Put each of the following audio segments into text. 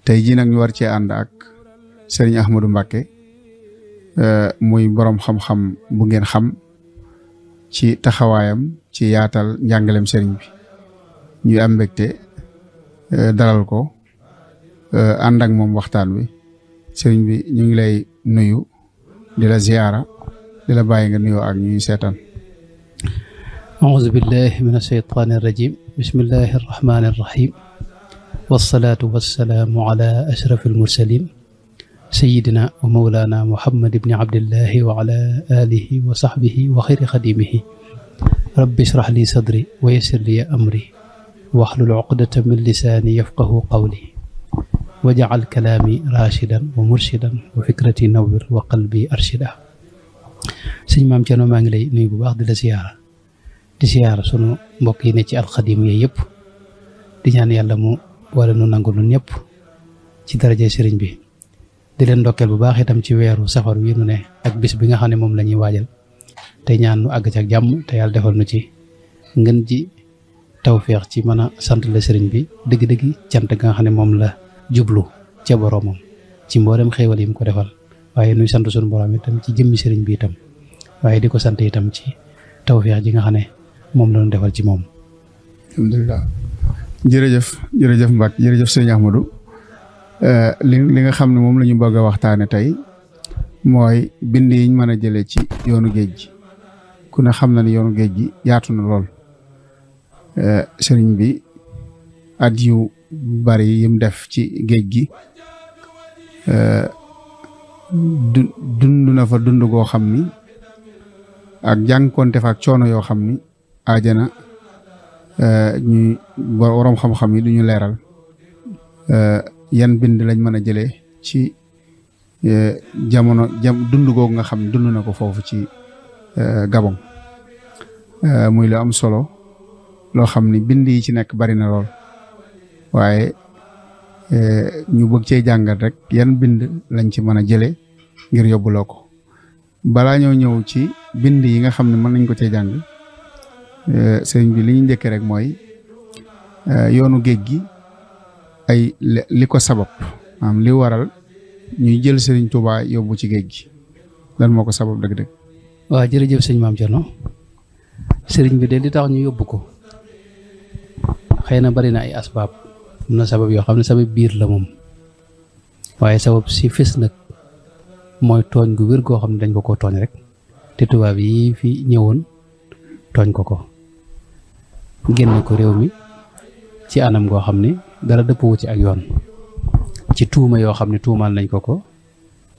tey jii nag ñu war cee ànd ak sëriñ Ahmadou Mbacké muy boroom xam-xam bu ngeen xam ci taxawaayam ci yaatal njàngalem sëriñ bi ñuy am mbégte dalal ko ànd ak moom waxtaan wi sëriñ bi ñu ngi lay nuyu di la ziyaara di la bàyyi nga nuyoo ak ñuy seetaan. auzu billahi min ashaytaani irrajim bismillahi irrahmani irrahim wassalaatu wassalaamu ala ashraf almursalin sayidina wa mawlana muhammad ibni abdillahi wa ala alihi wa sahbihi wa xayri xadimihi rabbi ishrah li sadri wa yassir li amri wahlul uqdatan min lisaani yafqahu qawli waj'al kalaami rashidan wa murshidan wa fikrati nawwir wa qalbi arshida. sëñ Maam Cerno maa ngi lay nuyu bu baax di la siyaara sunu mbokk yi ne ci alxadim yooyu yëpp di ñaan yàlla mu boole nu nangu nun ñëpp ci daraje sëriñ bi di leen ndokkeel bu baax itam ci weeru safar wi nu ne ak bis bi nga xam ne moom la ñuy waajal te ñaan nu àgg ci ak jàmm te yàlla defal nu ci ngën ji tawféex ci mën a sant la sëriñ bi dëgg-dëgg cant nga xam ne moom la jublu ca boroomam ci mboolem xéewal yi mu ko defal waaye nuy sant sunu borom itam ci jëmmi sëriñ bi itam waaye di ko sant itam ci tawféex ji nga xam ne moom la ñu defal ci moom. alhamdulilah jërëjëf Mbacke jërëjëf sëñ Ahmadou li nga xam ne moom la ñu bëgg a waxtaane tey mooy bind yiñ mën a jëlee ci yoonu géej gi ku ne xam na ne yoonu géej gi yaatu na lool sëriñ bi at yu bari yim def ci géej gi dund na fa dund goo xam ni ak jànkonte fa ak coono yoo xam ni aajana ñuy waroom xam-xam yi duñu leeral yan bind lañ mën a jëlee ci dund googu nga xam ne dund na ko foofu ci Gabon muy lu am solo loo xam ni bind yi ci nekk bari na lool waaye ñu bëgg cee jàngat rek yan bind lañ ci mën a jëlee ngir yóbbuloo ko balaa ñoo ñëw ci bind yi nga xam ne mën nañ ko cee jàng sëriñ bi li ñu njëkkee rek mooy yoonu géej gi ay li ko sabab maanaam li waral ñuy jël sëriñ Touba yóbbu ci géej gi lan moo ko sabab dëgg-dëgg. waaw jërëjëf sëñ Maam Cerno sëriñ bi de li tax ñu yóbbu ko xëy na bari na ay asbaab am na sabab yoo xam ne sabab biir la moom waaye sabab si fës nag mooy tooñ gu wér goo xam ne dañ ko tooñ rek te tubaab yi fi ñëwoon tooñ ko génn ko réew mi ci anam goo xam ne dara dëppoo ci ak yoon ci tuuma yoo xam ne tuumaal nañ ko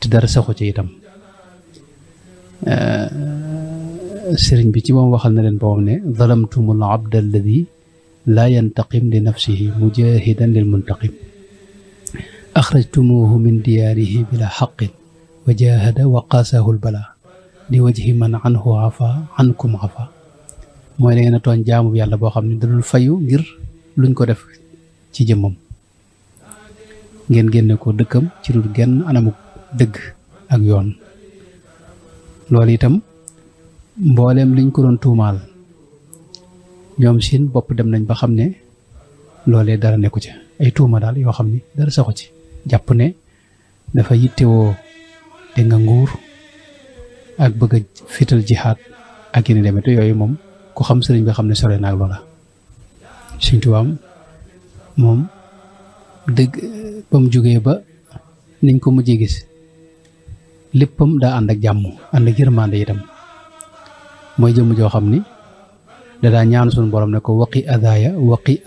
te dara saxu ci itam sëriñ bi ci moom waxal na leen boppam ne zalamtumul abda alladi laa yantaqim li nafsihi mujahidan lil muntaqim axrajtumuhu min diyaarihi bila xaqin wa jahada wa qaasahu lbala li wajhi man anhu afa ankum afa mooy da ngeen a tooñ jaamu yàlla boo xam ne dadul fayu ngir luñ ko def ci jëmmam ngeen génne ko dëkkam ci dul genn anamuk dëgg ak yoon loolu itam mbooleem liñ ko doon tuumaal ñoom seen bopp dem nañ ba xam ne loolee dara nekku ci ay tuuma daal yoo xam ne dara saxu ci jàpp ne dafa yittewoo te nga nguur ak bëgg a fital jihaad ak yéen demee te yooyu moom ku xam sëriñ bi xam ne sore naag loola Sëriñ Tuubaa moom dëgg ba mu jógee ba niñ ko mujjee gis léppam daa ànd ak jàmm ànd ak yërmande itam mooy jëmm joo xam ni dadaa ñaan suñu borom ne ko waqi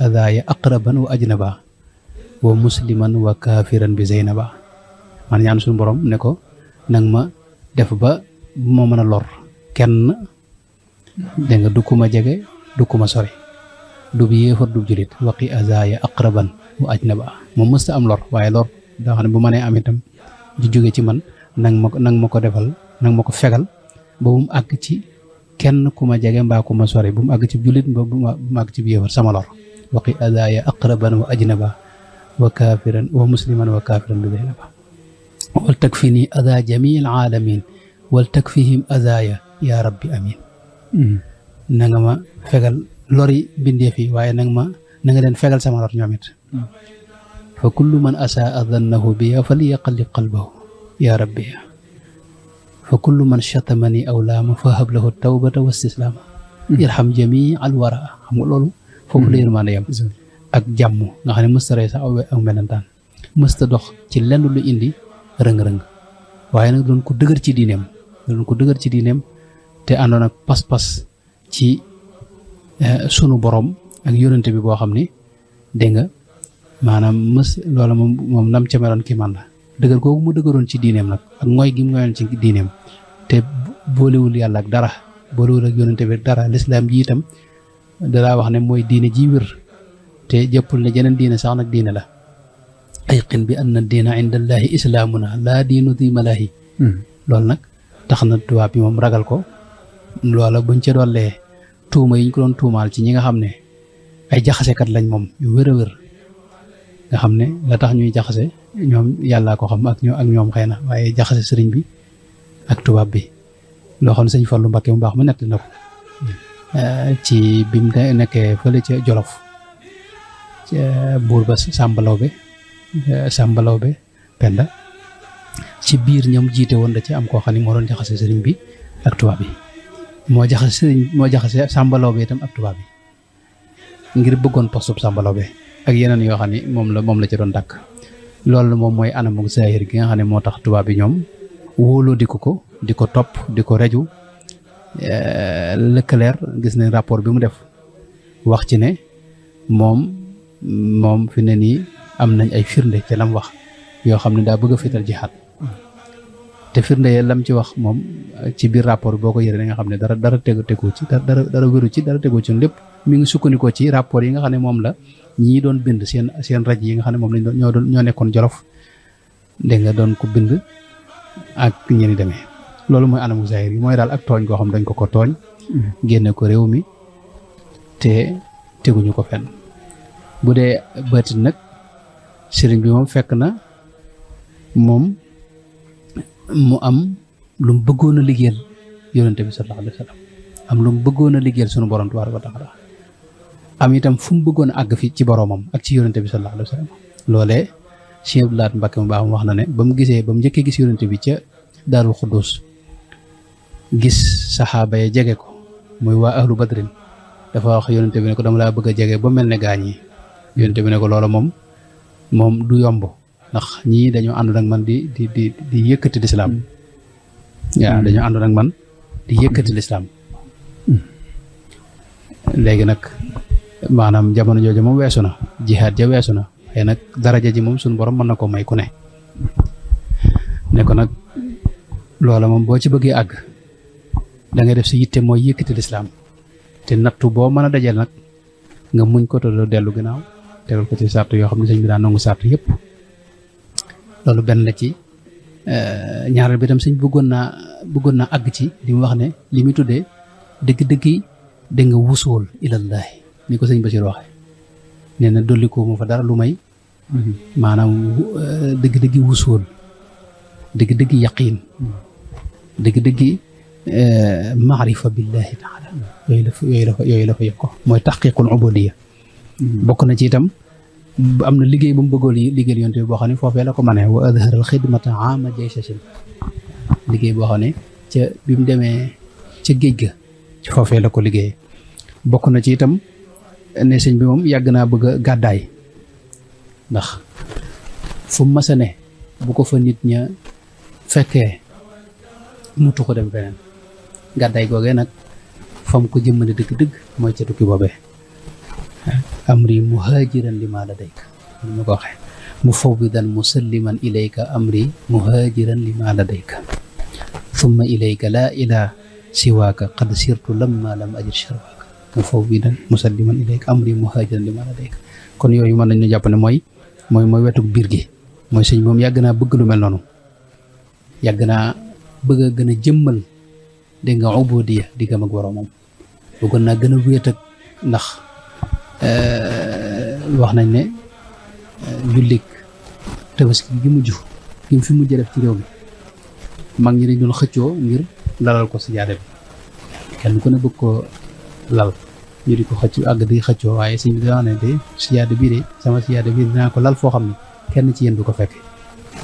adaaya aqraban wa ajnaba wa musliman wa kaafiran bi zeynaba man ñaan suñu borom ne ko nang ma def ba moo mën a lor kenn dégg nga du ku ma jege du ku ma sori du bi yéefar du julit waqi adaaya aqraban wa ajnaba moom mësta am lor waaye lor daa xam ne bu ma nee am itam di jóge ci man nang ma ko defal nang ma ko fegal ba bu mu àgg ci kenn ku ma jege mbaa ku ma sori bu mu àgg ci jullit ba bu mu àgg ci yéefar sama lor waqi adaaya aqraban wa ajnaba wa kaafiran wa musliman wa kaafiran bi zeynaba wal takfini ada jamii al alamin wal takfihim adaaya ya rabbi amin na nga ma fegal lori bindeef yi waaye na nga leen fegal sama lor ñoom it fa kullu man asaa dannahu biya falyaqallib qalbahu ya rabbi fa kullu man chatamani aw laama fa hab lahu tawbata wa istislaama irham jamii al wara xam nga loolu foofu la yërmande yam ak jàmm nga xam ne mësta rey sax aw melentaan mësta dox ci lenn lu indi rëng-rëng waaye nag doon ko dëgër ci diineem te àndoon ak pas-pas ci sunu borom ak yonente bi boo xam ni dégg nga maanaam loola moom nam ca meloon ki man la dëgër googu mu dëgëroon ci diineem nag ak ngooy gi mu ngoyoon ci diineem te boolewul yàlla ak dara boolewul ak yonente bi dara lislaam ji itam dalaa wax ne mooy diine ji wér te jëppul ne jeneen diine sax nag diine la ayqin bi anna diina inda allahi islaamuna laa diinu di malaahi loolu nag tax na tubaab bi moom ragal ko loola buñ ca dollee tuuma yi ñu ko doon tuumaal ci ñi nga xam ne ay jaxasekat lañ moom yu wér a wér nga xam ne la tax ñuy jaxase ñoom yàllaa ko xam ak ñoom xëy na waaye jaxase sëriñ bi ak tubaab bi loo xam ne sëñ Fallu Mbakke mu baax ma nett na ko ci bi mu nekkee fële ca Jolof buur ba Sàmba Lawbe Penda ci biir ñoom jiite woon da ci am koo xam ne moo doon jaxase sëriñ bi ak tubaab bi moo jaxase Sàmba Lawbe itam ak tubaab bi ngir bëggoon postub Sàmba Lawbe ak yeneen yoo xam ne moom la ci doon dàkk loolu moom mooy anamuk zahir gi nga xam ne moo tax tubaab bi ñoom wóoloo di ko topp di ko reju Leclerc gis nañ rapport bi mu def wax ci ne moom fi ne nii am nañ ay firnde ca lam wax yoo xam ne daa bëgg a fital jihaad te firnde yee lam ci wax moom ci biir rapport boo ko yëree da nga xam ne dara tegu ci dara wéru ci dara tegu ci lépp mi ngi sukkandikoo ci rapport yi nga xam ne moom la ñii doon bind seen raj yi nga xam ne moom lañ ñoo nekkoon Jolof dégg nga doon ko bind ak ñeni demee loolu mooy anamu zahir yi mooy daal ak tooñ goo xam dañ ko tooñ génne ko réew mi te teguñu ko fenn bu dee baatin nag sëriñ bi moom fekk na moom mu am lu mu bëggoon a liggéeyal yonente bi sallallahu alayhi wa sallam am lu mu bëggoon a liggéeyal sunu borom tabaaraka wa taala am itam fu mu bëggoon a àgg fi ci boromam ak ci yonente bi sallallahu alayhi wa sallam loolee Cheikh Abdou Lahad Mbacké mu baax wax na ne ba mu njëkkee gis yonente bi ca Daarul Xuddus gis saxaaba ya jege ko muy waa ahlu badrin dafa wax yonente bi ne ko dama laa bëgg a jege ba mel ne gaañ yi yonente bi ne ko loola moom du yomb ndax ñii dañoo àndoon ak man di yëkkati lislaam waaw dañoo àndoon ak man di yëkkati lislaam léegi nag maanaam jamono jooju moom weesu na jihaad ja weesu na xëy nag daraja ji moom suñu borom mën na ko may ku ne ko nag loola moom boo ci bëggee àgg da ngay def si yitte mooy yëkkati lislaam te nattu boo mën a dajeel nag nga muñ ko te doo dellu ginnaaw tegal ko ci sart yoo xam ne sëñ bi daan nangu sart yëpp loolu benn la ci ñaareel bi tam sëñ bëggoon naa àgg ci li mu wax ne li muy tuddee dëgg-dëgg da nga wusool ilallaahi ni ko sëñ Bachir waxee nee na dolli ko mu fa dara lu may maanaam dëgg-dëgg wusool dëgg-dëgg yaqiin dëgg-dëgg maarifa billahi taala yooyu la fa yokk ko mooy taxqiqul ubudiyya bokk na ci itam am na liggéey bu mu bëggoon liggéeyal yonte bi boo xam ne foofee la ko mënee wa adharal xidmata ama jayshasin liggéey boo xam ne ca bi mu demee ca géej ga ci foofee la ko liggéeyee bokk na ci itam ne sëñ bi moom yàgg naa bëgg a gàddaay ndax fu mu masa ne bu ko fa nit ña fekkee mutu ko dem feneen gàddaay googee nag fam ko jëmmale dëgg-dëgg mooy ca tukki boobee amri muhajiran li ma ladayka ni ma ko waxee mufawwidan musalliman ilayka amri muhajiran li ma ladayka thumma ilayka laa ilaa siwaaka qad sirtu lamma lam ajid sharwaaka mufawwidan musalliman ilayka amri muhajiran li ma ladayka kon yooyu mën nañu jàpp ne mooy wetuk biir gi mooy sëñ moom yàgg naa bëgg lu mel noonu yàgg naa bëgg a gën a jëmmal dégg nga ubudiya diggam ak boroomam bëggoon naa gën a wéet ak ndax wax nañ ne jullik tabaski gi mu fi mujj def ci réew mi mag ñi dañ doon xëccoo ngir lalal ko sijaada bi kenn ku ne bëgg ko lal ñu di ko xëccoo àgg di xëccoo waaye sëñ bi daa ne de sijaada bii de sama sijaada bii dinaa ko lal foo xam ne kenn ci yéen du ko fekk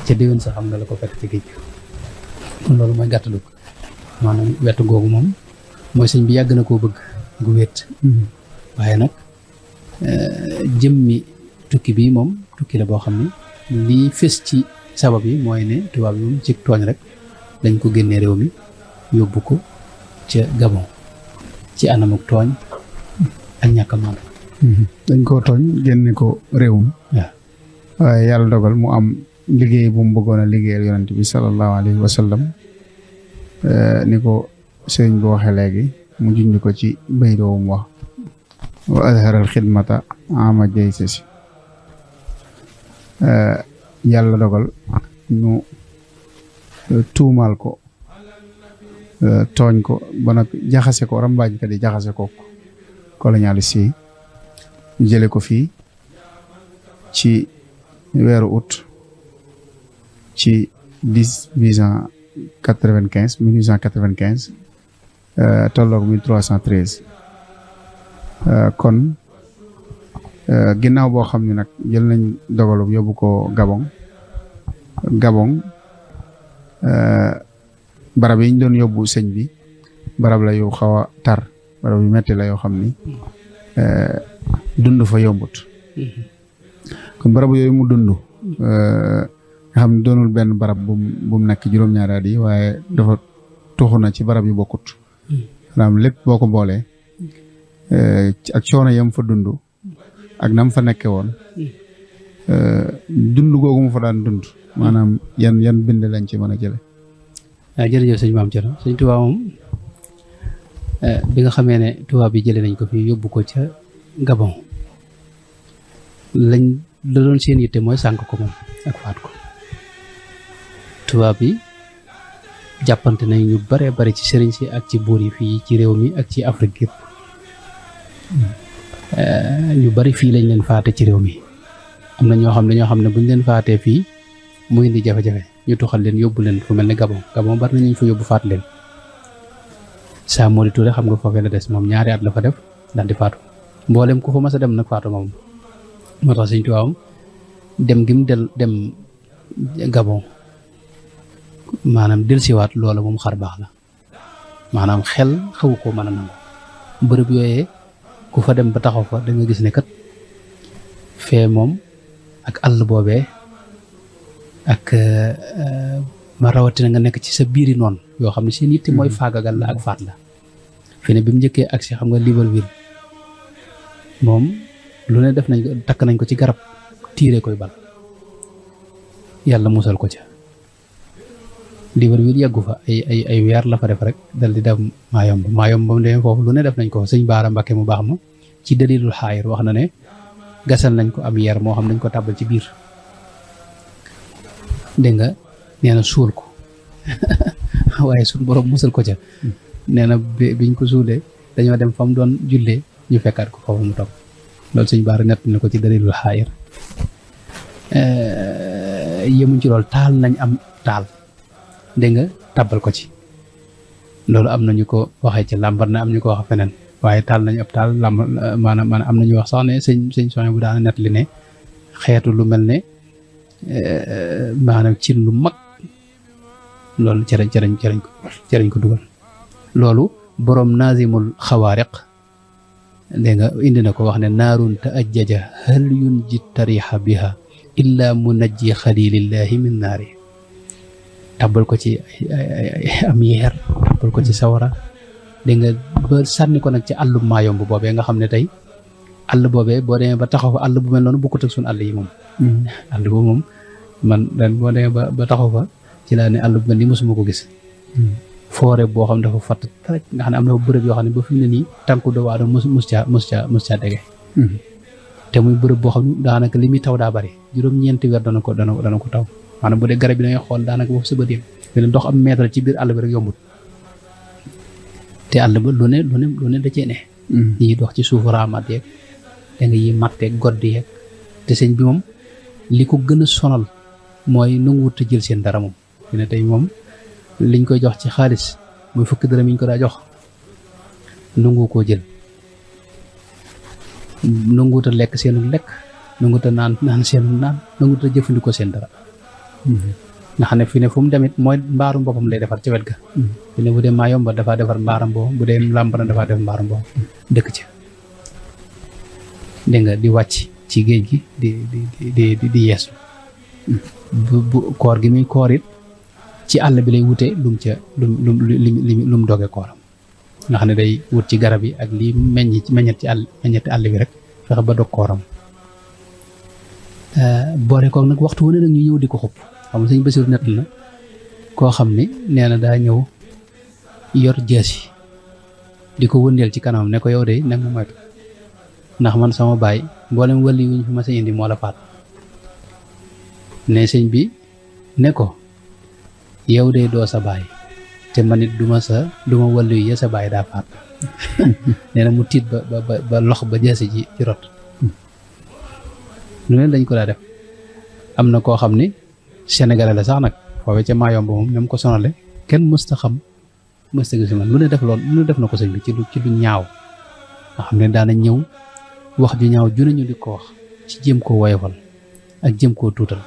ca déwén sax xam nga la ko fekk ci géej gi loolu mooy gàttalu maanaam wetu googu moom mooy sëñ bi yàgg na koo bëgg gu wéet waaye nag jëmmi tukki bi moom tukki la boo xam ne lii fës ci sabab yi mooy ne tubaab yi moom ci tooñ rek dañ ko génnee réew mi yóbbu ko ca Gabon ci anamuk tooñ ak ñàkk a maandu dañ koo tooñ génne ko réewum waaw waaye yàlla dogal mu am liggéey bu mu bëggoon a liggéeyal yonent bi sallallahu alayhi wa sallam ni ko sëriñ bi waxee léegi mu junj ko ci bay doowum wax wa azharal xidmata ama jay si yàlla dogal ñu tuumaal ko tooñ ko ba nag jaxase ko rambaajkat yi jaxase ko colonialiste yi ñu jële ko fii ci weeru août ci 1895 tolloog 1313 kon ginnaaw boo xam ne nag jël nañ dogalub yóbbu ko Gabon barab yi ñu doon yóbbu sëñ bi barab la yu xaw a tar barab yu metti la yoo xam ni dund fa yombut kon barab yooyu mu dund nga xam ne doonul benn barab bu mu nekk juróom-ñaari at yi waaye dafa tuxu na ci barab yu bokkut maanaam lépp boo ko boolee ak coono yam fa dund ak nam fa nekke woon dund googu mu fa daan dund maanaam yan bind lañ ci mën a jële waaw jërëjëf sëñ Maam Cerno sëñ Tuubaa moom bi nga xamee ne tubaab bi jëlee nañ ko fii yóbbu ko ca Gabon lañ la doon seen yitte mooy sànk ko moom ak faat ko tubaab bi jàppante nañ ñu bare bari ci sëriñ si ak ci buur yi fii ci réew mi ak ci Afrique yëpp ñu bari fii lañ leen faate ci réew mi am na ñoo xam ne buñ leen faatee fii mu indi jafe-jafe ñu tuxal leen yóbbu leen fu mel ne Gabon bari nañu fa yóbbu faat leen Samori Touré xam nga foofee la des moom 2 at la fa def daal di faatu mboolem ku fa mas a dem nag faatu moom moo tax Sëñ Tuubaa dem gi mu dem Gabon maanaam dellusiwaat loola moom xar baax la maanaam xel xawu ko mën a nangu bërëb yooyee ku fa dem ba taxaw fa da nga gis ne kat fee moom ak àll boobee ak ma rawatina nga nekk ci sa biiri noonu yoo xam ne seen yitte mooy faagagal la ak faat la fi ne bi mu njëkkee agsi xam nga Libreville moom lu ne def nañ ko takk nañ ko ci garab tiire koy bal yàlla musal ko ca Libreville yàggu fa ay weer la fa def rek dal di dem Maayomb ba mu demee foofu lu ne def nañ ko sëñ Baara Mbàkke mu baax ma ci dalilul xaayir wax na ne gasal nañ ko am yer moo xam nañ ko tàbbal ci biir dégg nga nee na suul ko waaye suñ borom musal ko ca nee na biñ ko suulee dañoo dem fa mu doon jullee ñu fekkaat ko foofu mu toog loolu sëñ Baara nett na ko ci dalilul xaayir yemuñ ci loolu taal nañ am taal dégg nga tàbbal ko ci loolu am na ñu ko waxee ci làmbar na am ñu ko wax feneen waaye taal nañu ab taal làmb maanaam am na ñu wax sax ne sëñ soñ bu daana nett li ne xeetu lu mel ne maanaam cin lu mag loolu cerañ ko dugal loolu boroom naazimul xawaariq dégg nga indi na ko wax ne naarun ta ajjaja hal yun ji tarixa biha illa munajji xalilillahi min naari tabbal ko ci am yeer tabbal ko ci sawara dégg nga ba sànni ko nag ci àllum Maayomb boobee nga xam ne tey àll boobee boo demee ba taxaw fa àll bu mel noonu bokkut ak suñu àll yi moom àll boobu moom man ren boo demee ba taxaw fa ci laa ne àll bu mel nii mosuma ko gis foore boo xam ne dafa fatt rek nga xam ne am na bërëb yoo xam ne ba fi mu ne nii tànku doomu aadama mus caa dege te muy bërëb boo xam ne daanaka li muy taw daa bari juróom-ñeenti weer dana ko taw maanaam bu dee garab yi dangay xool daanaka foofu sa bët yëpp te ndox am mètre ci biir àll bi rek yombut te àll ba lu ne da cee ne yi dox ci suufu raamaat yeeg da nga yi matteeg godd yeeg te sëñ bi moom li ko gën a sonal mooy nanguwut a jël seen dara moom fi ne tey moom liñ koy jox ci xaalis muy fukki dërëm yi ñu ko daa jox nangu koo jël nanguwut a lekk seenu lekk nangut a naan seen naan nangut a jëfandikoo seen dara nga xam ne fi ne fu mu demit mooy mbaarum boppam lay defar ci wet ga fi ne bu dee Mayomba dafaa defar mbaaram boppam bu dee Lambana dafaa def mbaaram boppam dëkk ci dégg nga di wàcc ci géej gi di yeesu bu koor gi muy koor it ci àll bi lay wute lum ca lum doge kooram nga xam ne day wut ci garab yi ak lii meññeti àll bi rek fexe ba dog kooram boole koog nag waxtu wu ne nag ñu ñëw di ko xupp xam nga sëñ Basiru nett na koo xam ni nee na daa ñëw yor jaasi di ko wëndeel ci kanamam ne ko yow de nag ma moytu ndax man sama baay mboolem wàlli wuñ fi ma sa indi moo la faat ne sëñ bi ne ko yow de doo sa baay te man it duma wàllu yi sa baay daa faat nee na mu tiit ba lox ba jaasi ji ci rot lu ne dañ ko daa def am na koo xam ni Sénégalais la sax nag foofee ca Mayomba moom ñoom ko sonale kenn mësta gis man lu ne def lool lu ne def na ko sëñ bi ci lu ñaaw nga xam ne daana ñëw wax ju ñaaw ju nañu di ko wax ci jéem koo woyofal ak jéem koo tuutal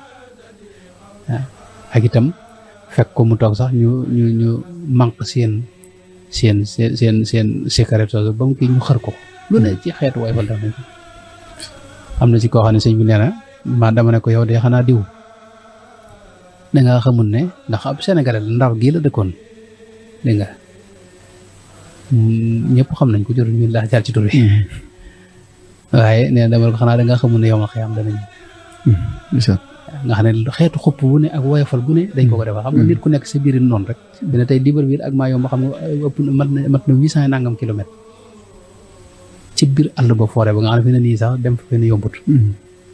waaw ak itam fekk ko mu toog sax ñu manque seen cigarette soosu ba mu kii ñu xër ko lu ne ci xeetu woyofal def nañ ko am na ci koo xam ne sëñ bi nee na ma dama ne ko yow de xanaa diw danga xamul ne ndax ab Sénégalais la Ndar gii la dëkkoon dégg nga ñëpp xam nañ ko jot ñu laa jaar ci tur bi waaye nee na dama ko xanaa danga xamul ne yow ma xëyam danañ nga xam ne xeetu xupp bu ne ak woyofal bu ne dañ ko defal xam nga nit ku nekk sa biir noonu rek dina tey Libreville ak Mayomba xam nga ëpp mat na 800 nangam kilomètres ci biir àll ba foore ba nga xam ne fi ne nii sax dem fa fenn yombut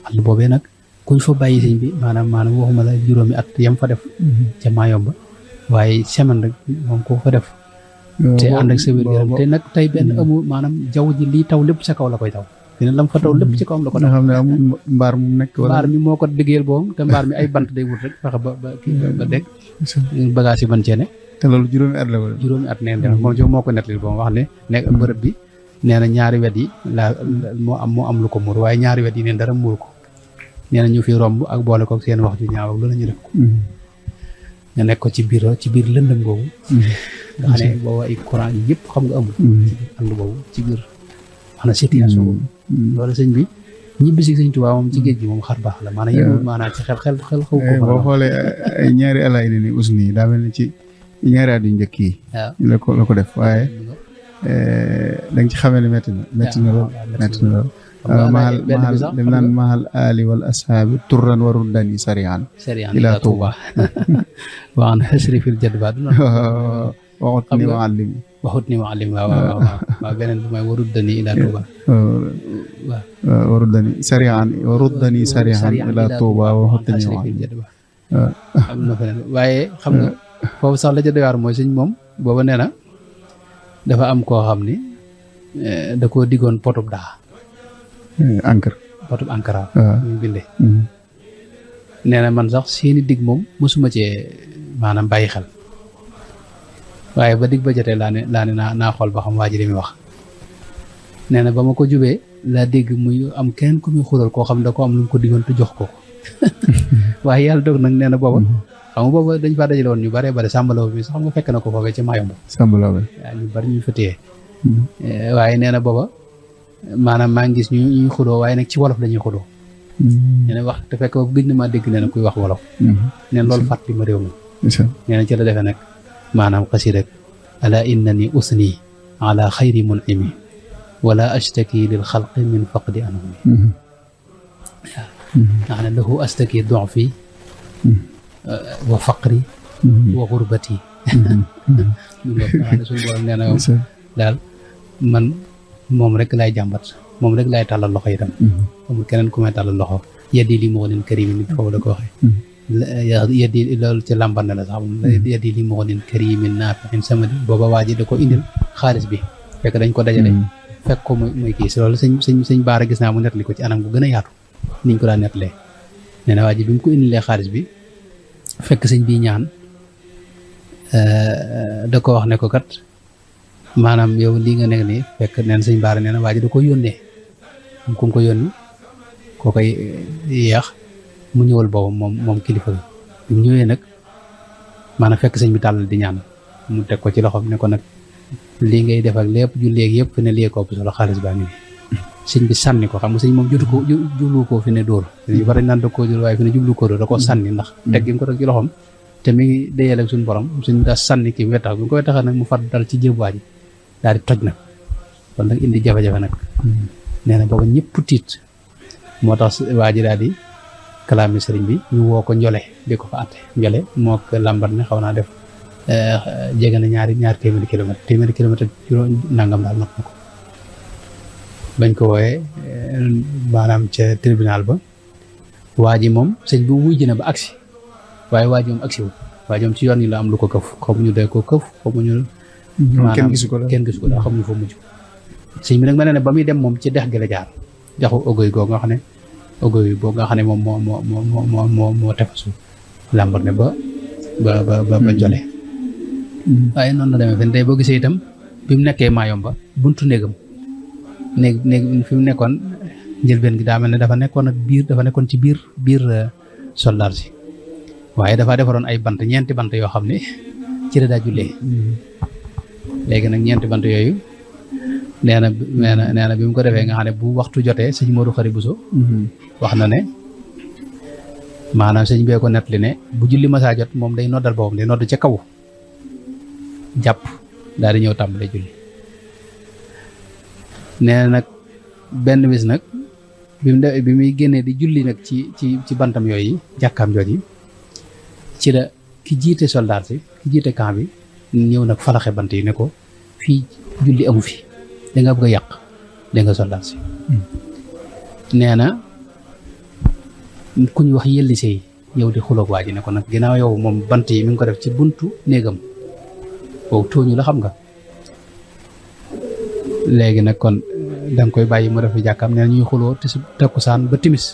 àll boobee nag kuñ fa bàyyi sëñ bi maanaam waxuma la juróomi at yam fa def ca Mayomba waaye semaine rek moom ko fa def te ànd ak sa wér yaram te nag tey benn amu maanaam jaww ji lii taw lépp sa kaw la koy taw dina lam fa taw lépp ci kawam la ko taw xam ne amul mbaar mu nekk wala mbaar mi moo ko liggéeyal boobam te mbaar mi ay bant day wut rek fexe ba dégg bagage yi ban cee ne te loolu juróomi at la wala juróomi at neen def moom moo ko nettali boobu wax ne nekk bërëb bi nee na ñaari wet yi moo am lu ko muur waaye ñaari wet yi neen dara muur ko nee na ñu fi romb ak boole ko seen wax ju ñaaw ak loolu ñu def ko nga nekk ko ci biir lëndëm boobu nga xam ne boobu ay courant yi yëpp xam nga amul ci biir àll boobu ci biir maanaam situation boobu loolu sëñ bi ñibbi si sëñ Tuubaa moom ci géej gi moom xar baax la maanaam yéen maanaam ci xel xaw ko boo xoolee ay ñaari alaay ni usni daa mel ni ci ñaari at yu njëkk yi la ko def waaye da nga ci xamee ne métti na lool mahal dem naan mahal ali wal ashaabi turran warul dani sarian ila Tuuba waan xasri fil jadba waxut ni muallim waaw beneen bi mooy warul dani ila Tuuba warul dani sarian ila Tuuba waxut ni muallim am na feneen waaye xam nga foofu sax la ca doy waar mooy sëñ moom booba nee na dafa am koo xam ni da koo diggoon potub daa encre potub encre ñu bindee nee na man sax seeni dig moom mosuma cee maanaam bàyyi xel waaye ba dig ba jotee laa ne naa xool ba xam waa ji li muy wax nee na ba ma ko jubee laa dégg muy am kenn ku muy xural koo xam ne da ko am lu mu ko diggoon te jox ko waaye yàlla dog nag nee na booba xam nga booba dañ faa dajale woon ñu bare bare sàmbalaw bi sax xam nga fekk na ko foofee ca Mayomba sàmbalaw bi waaw ñu bari ñu fa téye waaye nee na booba maanaam maa ngi gis ñuy xuloo waaye nag ci wolof la ñuy xuloo nee na wax te fekk boobu gëj na maa dégg nee na kuy wax wolof nee na loolu fàttali ma réew mi nee na ci la defee nag maanaam xasida ala innani usni ala xayri mun'imi wala ashtaki lil xalqi min faqdi anumi waaw nga xam ne lahu astaki du'fi wa faqri wa gurbati suñu borom nee na daal man moom rek laay jàmbat moom rek laay tàllal loxo itam amul keneen ku may tàllal loxo yeddi li moo leen karim nit foofu la ko waxee yeddi loolu ci làmbar na la sax yeddi li moo leen karim naafi'in samadi booba waa ji da ko indil xaalis bi fekk dañ ko dajale fekk ko muy kii si loolu sëñ Baara gis naa mu nettali ko ci anam bu gën a yaatu niñ ko daan nettalee nee na waa ji bi mu ko indilee xaalis bi fekk sëñ bi ñaan da ko wax ne ko kat maanaam yow lii nga nekk nii fekk neen sëñ Baara nee na waa ji da ko yónnee am ku ko yónni koo koy yeex mu ñëwal boobam moom kilifa bi mu ñëwee nag maanaam fekk sëñ bi tàllal di ñaan mu teg ko ci loxoom ne ko nag lii ngay def ak lépp ju léegi yëpp fi ne lii ko ëpp solo xaalis baa ngi nii sëñ bi sànni ko xam nga sëñ moom jublu ko fi ne dóor yu bari naan da koo jël waaye fi ne jublu ko dóor da koo sànni ndax teg gi mu ko teg ci loxoom te mi ngi déyal ak suñu borom sëñ bi daa sànni kii wetax bi mu ko wetaxee nag mu far dal ci jëb waa ji daal di toj nag kon nag indi jafe-jafe nag nee na booba ñëpp tiit moo tax waa ji daal di kalaami sëriñ bi ñu woo ko njole di ko fa atte njole moo ko lambar ne xaw naa def jege na ñaar téeméeri kilomètre juróom nangam daal mat na ko bañ ko wooyee maanaam ca tribunal ba waa ji moom sëñ bi wuy jëne ba agsi waaye waa ji moom agsi wu waa ji moom ci yoon yi la am lu ko këf xamuñu day ko këf xamuñu kenn gisu ko daal xamuñu fa mujj sëñ bi nag mel na ne ba muy dem moom ci dex gi la jaar jaxu ogoy googu nga xam ne ogoy boobu nga xam ne moom moo tefasu làmbar ne ba jole waaye noonu la demee fen tey boo gisee itam bi mu nekkee Mayomba buntu néeg fi mu nekkoon njëlbeen gi daa mel ne dafa nekkoon ci biir soldaar si waaye dafa defaroon ay bant ñeenti bant yoo xam ne ci la daa jullee léegi nag ñeenti bant yooyu nee na bi mu ko defee nga xam ne bu waxtu jotee sëñ Modou Khari Bousso wax na ne maanaam sëñ bee ko nettali ne bu julli masaa jot moom day noddal boppam day nodd ca kaw jàpp daal di ñëw tàmbalee julli nee na nag benn bis nag bi muy génnee di julli nag ci bantam yooyu jàkkaam jooji ci la ki jiite soldat si ki jiite camp bi ñëw nag falaxe bant yi ne ko fii julli amu fi da nga bëgg a yàq da nga soldat si nee na ku ñu wax yëlli sey yow di xuloog waa ji ne ko nag ginnaaw yow moom bant yi mi ngi ko def ci buntu néegam boobu tooñu la xam nga léegi nag kon danga koy bàyyi mu def fi jàkkaam nee na ñuy xuloo te su takkusaan ba timis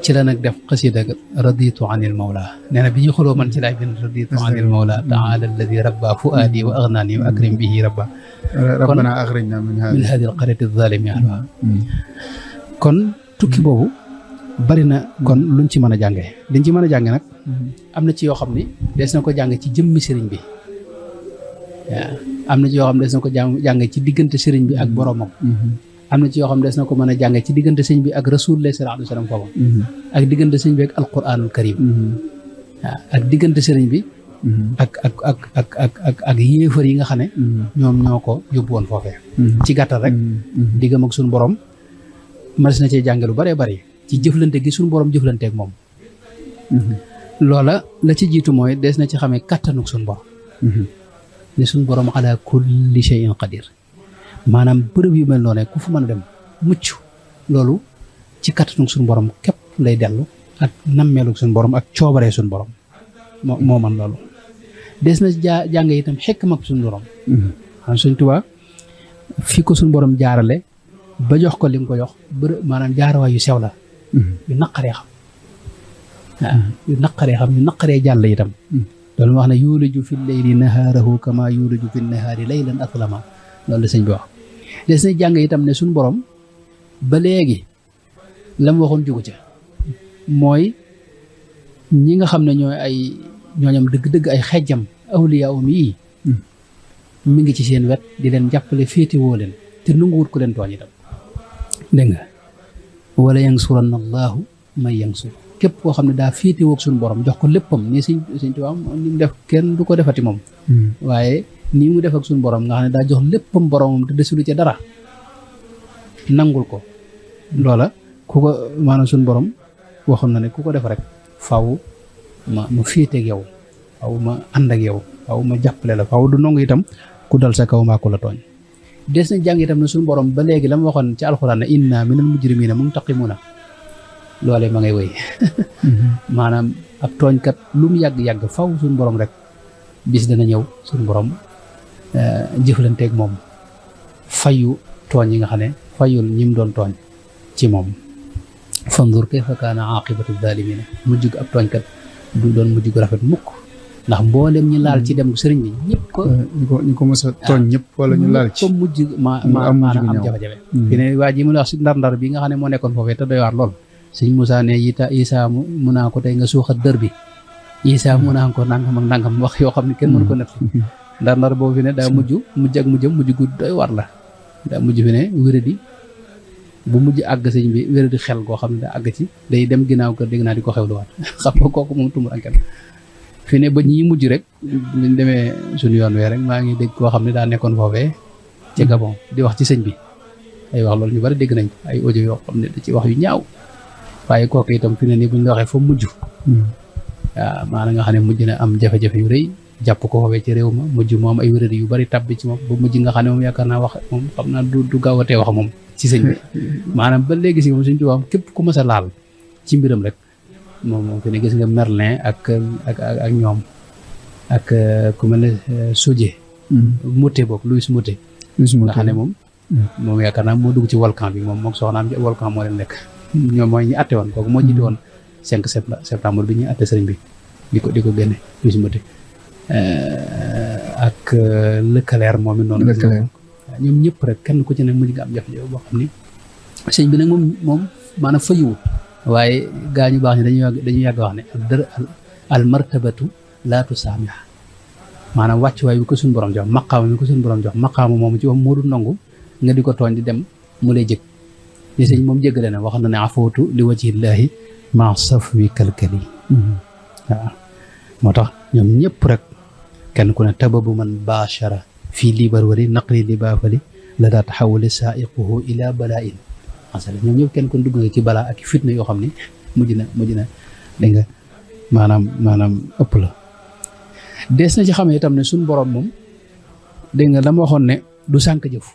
ci la nag def xasida raditu anil mawla nee na bi ñuy xuloo man ci laay bind raditu anil mawla taala alladi rabba fuaadi wa aghnani wa akrim bihi rabba rabbana akhrijna min hadi al qaryati zalimi ahluha kon tukki boobu bari na kon luñ ci mën a jànge liñ ci mën a jànge nag am na ci yoo xam ni des na ko jàng ci jëmmi sëriñ bi waaw am na ci yoo xam ne des na ko jàng ci diggante sëriñ bi ak boromam am na ci yoo xam ne des na ko mën a jàng ci diggante sëriñ bi ak rasulullah sallallahu alayhi wa sallam foofu ak diggante sëriñ bi ak alquranul karim waaw ak diggante sëriñ bi ak yéefar yi nga xam ne ñoom ñoo ko yóbbu woon foofee ci gàttal rek diggam ak suñu borom mas na cee jànge lu bëree bëri ci jëflante gi suñu borom jëflanteeg moom loola la ci jiitu mooy des na ci xamee kattanuk suñu borom ne suñu borom ala kulli shay'in qadir maanaam bërëb yu mel noonu ku fa mën a dem mucc loolu ci kattanuk suñu borom képp lay dellu ak nammeeluk suñu borom ak coobaree suñu borom moo man loolu des na jàng itam xekk mag suñu borom xam suñ Tuubaa fi ko suñu borom jaarale ba jox ko li mu ko jox maanaam jaarawaay yu sew la yu naqaree xam waaw yu naqaree jàll itam loolu wax ne yuuliju fi leyli nahaarahu kama yuuliju fi nahaari laylan aslama loolu la sëñ bi wax des na jàng itam ne suñu borom ba léegi la mu waxoon jugu ca mooy ñi nga xam ne ñooñam dëgg-dëgg ay xejjam awliyaa yi mi ngi ci seen wet di leen jàppale féetewoo leen te nanguwut ko leen tooñ itam dégg nga wala yansuranna allahu man yansur képp koo xam ne daa féetewoo ak suñu borom jox ko léppam nii sëñ Tuubaa ni mu def kenn du ko defati moom waaye nii mu def ak suñu borom nga xam ne daa jox léppam boromam te desulu ca dara nangul ko loola ku ko maanaam suñu borom waxoon na ne ku ko def rek faw ma féete ak yow faw ma ànd ak yow faw ma jàppale la faw du nangu itam ku dal sa kaw maa ko la tooñ des na jàng itam ne suñu borom ba léegi la ma waxoon ci alxuraan ne inna minal mujrimina muntaqimuna loolee ma ngay wéy maanaam ab tooñkat lu mu yàgg-yàgg faw suñu borom rek bis dana ñëw suñu borom jëflanteeg moom fayu tooñ yi nga xam ne fayul ñim doon tooñ ci moom fanzur kayfa kaana aqibatu zalimina mujjug ab tooñkat du doon mujjug rafet mukk ndax mboolem ñi laal ci dem sëriñ bi ñëpp ko ñu ko mos a tooñ ñëpp wala ñu laal ci ko mujj maanaam am jafe-jafe fi ne waa ji mu la wax si ndar-ndar bi nga xam ne moo nekkoon foofee te doy waar lool sëñ Moussa ne Isa mu naa ko tey nga suuxat dër bi Isa mu naa ko nangam ak nangam wax yoo xam ne kenn mënu ko net ndar-ndar boobu fi ne daa mujj ak mujjam mujj gu doy waar la daa mujj fi ne wéradi bu mujj àgg sëñ bi wéradi xel goo xam ne daa àgg ci day dem ginnaaw kër dégg naa di ko xewluwaat xam nga kooku moom tumur ankel fi ne ba ñii mujj rek buñ demee suñu yoon wee rek maa ngi dégg koo xam ne daa nekkoon foofee ci Gabon di wax ci sëñ bi ay wax loolu ñu bari dégg nañ ay audio yoo xam ne da ci wax yu ñaaw waaye kooku itam fi ne nii buñ la waxee fa mujj waaw maanaam nga xam ne mujj na am jafe-jafe yu rëy jàpp ko foofee ci réew ma mujj moom ay wéradi yu bari tabbi ci moom ba mujj nga xam ne moom yaakaar naa wax moom xam naa du gaaw a tee wax moom ci sëñ bi maanaam ba léegi si moom suñ tubaab képp ku mës a laal ci mbiram rek moom fi ne gis nga Merlin ak ñoom ak ku mel ne Sodié Mouté boog Louis Mouté nga xam ne moom yaakaar naa moo dugg ci volcan bi moom soxnaam ci volcan moo leen nekk ñoom mooy ñi atte woon kooku moo jiite woon 5 septembre bi ñuy atte sëriñ bi di ko génne Louis Mouté ak Leclerc moom it noonu ñoom ñëpp rek kenn ku ci ne mujj nga am jafe-jafe boo xam ni sëñ bi nag moom maanaam fayiwut waaye gaa ñu baax ñi dañuy yàgg wax ne al martabatu laa tusaamih maanaam wàccuwaay bi ko suñu borom jox maqaama bi ko suñu borom jox maqaama moomu ci wax moo du nangu nga di ko tooñ di dem mu lay jëg li sëñ moom jéggale na wax na ne afootu li wajhillaahi ma safwi kalkali waaw moo tax ñoom ñëpp rek kenn ku ne tababu man baachara fii liibar wari naqli li baafali la daa taxawali saaiquhu ila balaa in masala ñoom ñëpp kenn kon dugg nga ci balaa ak fitna yoo xam ne mujj na dégg nga maanaam ëpp la des na ci xamee itam ne suñ borom moom dégg nga dama waxoon ne du sànk jëf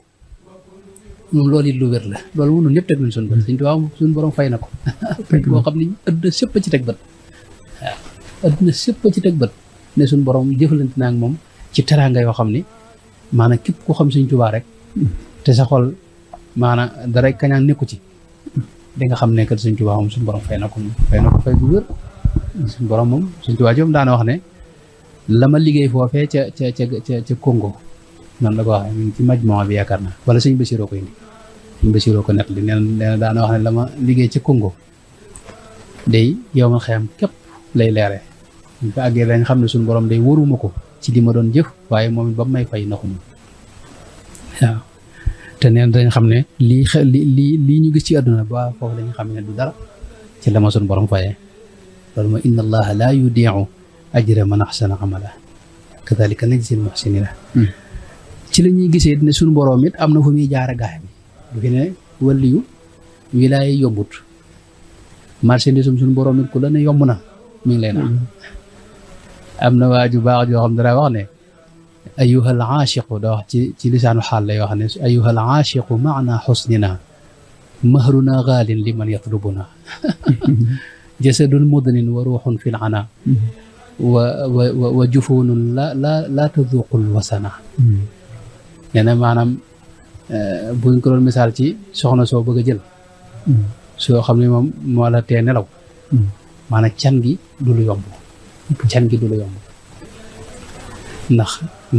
moom loolu it lu wér la loolu mënul ñëpp teg nañ suñ bët suñ tubaab suñ borom fay na ko fay boo xam ne adduna sépp ci teg bët waaw adduna sépp ci teg bët ne suñ borom jëfalante naa ak moom ci teraanga yoo xam ni maanaam képp ku xam suñ Tuubaa rek te sa xol maanaam dara kañaan nekku ci di nga xam ne kat suñ Tuubaa moom suñu borom fay na ko fay bu wér suñu borom moom suñ Tuubaa joom daana wax ne la ma liggéey foofee ca Congo noonu la ko waxee mu ngi ci majmoo bi yaakaar naa wala suñ Basiroo ko indi suñ Basiroo ko nett li nee na daana wax ne la ma liggéey ca Congo day yow ma xeyam képp lay leere ñu ko àggee dañ xam ne suñu borom day waruma ko ci li ma doon jëf waaye moom it ba may fay naxuma waaw te neen dañ xam ne lii ñu gis ci àdduna ba foofu dañu xam ne du dara ci la ma suñu borom fayee loolu mooy inna allaha laa yudiicu ajra man axsana amala kadalika najzil muxsinina ci la ñuy gisee ne suñu borom it am na fu muy jaare gaay bi du fi ne waliyu wilaaya yombut marchandise suñu borom it ku la ne yomb na mi ngi lay naan am na waaju baax joo xam dara wax ne ayuhal aachiqu da wax ci lisaanu xaal lay wax ne ayuhal aachiqu maana xusnina mahruna gaalin liman yatlubuna jasadun mudnin wa ruuxun fi lana wa jufunun la taduqul wasana nee na maanaam buñ ko doon misaal ci soxna soo bëgg a jël soo xam ne moom moo la tee nelaw maanaam can gi du lu yomb ndax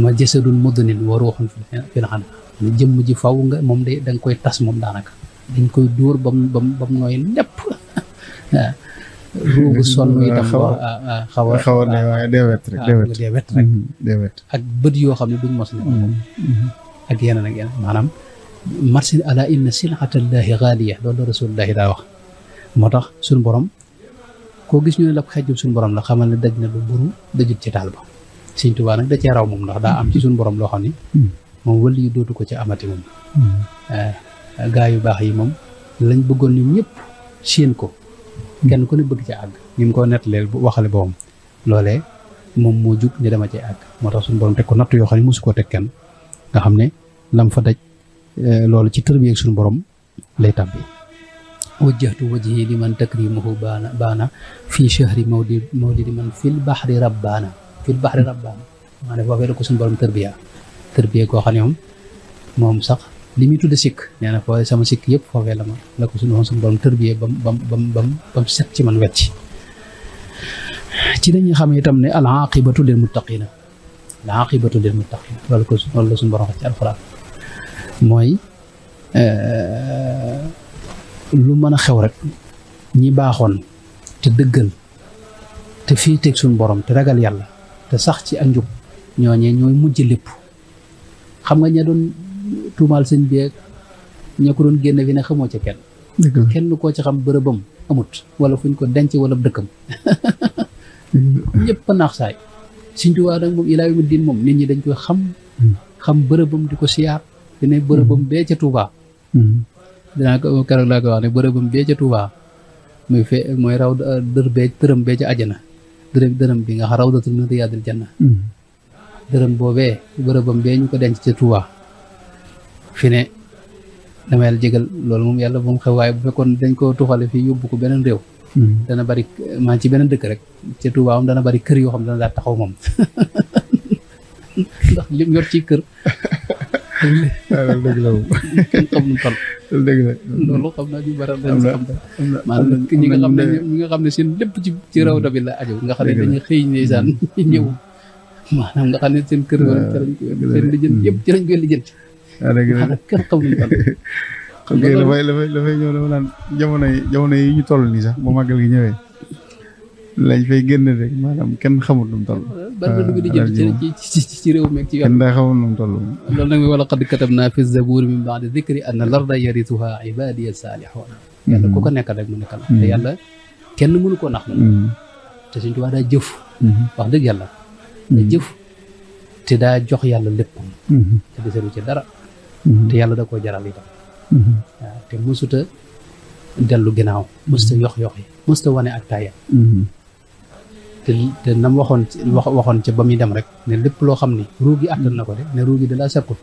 ma jësadul mudnin wa ruuxun fi lana jëmm ji faw nga moom de da nga koy tas moom daanaka dañ koy dóor bam nooy nepp ruugu sonn itam xaw a ne waaye dee wet rek ak bët yoo xam ne duñ mos ne ak yeneen ak yeneen maanaam marsin ala inna silatallahi gaaliya loolu la rasulullahi daa wax moo tax suñu borom koo gis ñu ne la xejjub suñu borom la xamal ne daj na lu buru dajut ci taal ba Sëñ Tuubaa nag da cee raw moom ndax daa am ci suñu borom loo xam ni moom wëli yu dootu ko ci amati moom gaa yu baax yi moom lañ bëggoon ñoom ñëpp séen ko kenn ku ne bëgg ci àgg ni mu ko nettalee waxale boppam loolee moom moo jug ñu dema ci àgg moo tax suñu borom teg ko natt yoo xam ne mosu koo teg kenn nga xam ne lam fa daj loolu ci tërbiye ak suñu borom lay tàbbi wajjahtu wajhi liman takrimuhu baana fii chahri mawlidi man fil bahri rabbaana maa ne foofee da ko suñu borom tërbiye koo xam ne moom sax li muy tudde sikk nee na foofu sama sikk yëpp foofee la ko suñu borom tërbiyee bam set ci man wecc ci dañuy xam itam ne al aqibatu lil muttaqina al aqibatu lil muttaqina loolu la suñu borom wax ci alxuraan mooy lu mën a xew rek ñi baaxoon te dëggal te fii teg suñu borom te ragal yàlla te sax ci ak njub ñooñee ñooy mujj lépp xam nga ña doon tuumaal sëñ bi ña ko doon génne fi ne xamoo ca kenn koo ci xam bërëbam amut wala fuñ ko denc wala dëkkam ñëpp a naax saay Sëñ Tuubaa nag moom ilaa yawmi diin moom nit ñi dañ koy xam bërëbam di ko siyaar di ne bërëbam bee ca Tuubaa dinaa ko keroog laa ko wax ne bërëbam bee ca Tuubaa mooy raw dërëm bee ca àjjana dërëm bi nga xam rawdatun min riyaadil janna dërëm boobee bërëbam bee ñu ko denc ca Tuubaa fi ne dama yàlla jégal loolu moom yàlla bu mu xew waaye bu fekkoon dañ ko tuxale fii yóbbu ko beneen réew dana bari maa ci beneen dëkk rek ca Tuubaa moom dana bari kër yoo xam ne dana daal taxaw moom ndax lim yor ci kër loolu dëgg la moom kenn xam nu toll dëgg la loolu xam naa ñu bari dañ xam maanaam ñi nga xam ne seen lépp ci rawda bi la aju nga xam ne dañuy xëy ndeysaan ñëw maanaam nga xam ne seen kër seen lijjant yëpp ci lañ koy lijjanti maanaam kenn xam nu toll xam nga dafay ñëw dama naan jamono yi ñu toll nii sax bu màggal gi ñëwee lañ fay génn rek maanaam kenn xamut nu mu toll. bari na lu muy lijjanti ci réew mi ak ci yoon. kenn daa xamut nu mu toll. loolu nag wala qad katabnaa fi zabuuri min ba'di dikri anna al-arda yarisuhaa ibaadiya saalihuun. yàlla ku ko nekkal rek mu nekkal. te yàlla kenn mënu koo nax la. te Sëñ Tuubaa daa jëf. wax dëgg yàlla. da jëf te daa jox yàlla lépp. te deseelu ci dara. te yàlla da koo jaral itam. waaw te mësuta dellu ginnaaw mësuta yox yi mësuta wane ak taaya. te nam waxoon ca ba muy dem rek ne lépp loo xam ni ruugi àttan na ko de ne ruugi da laa sekkut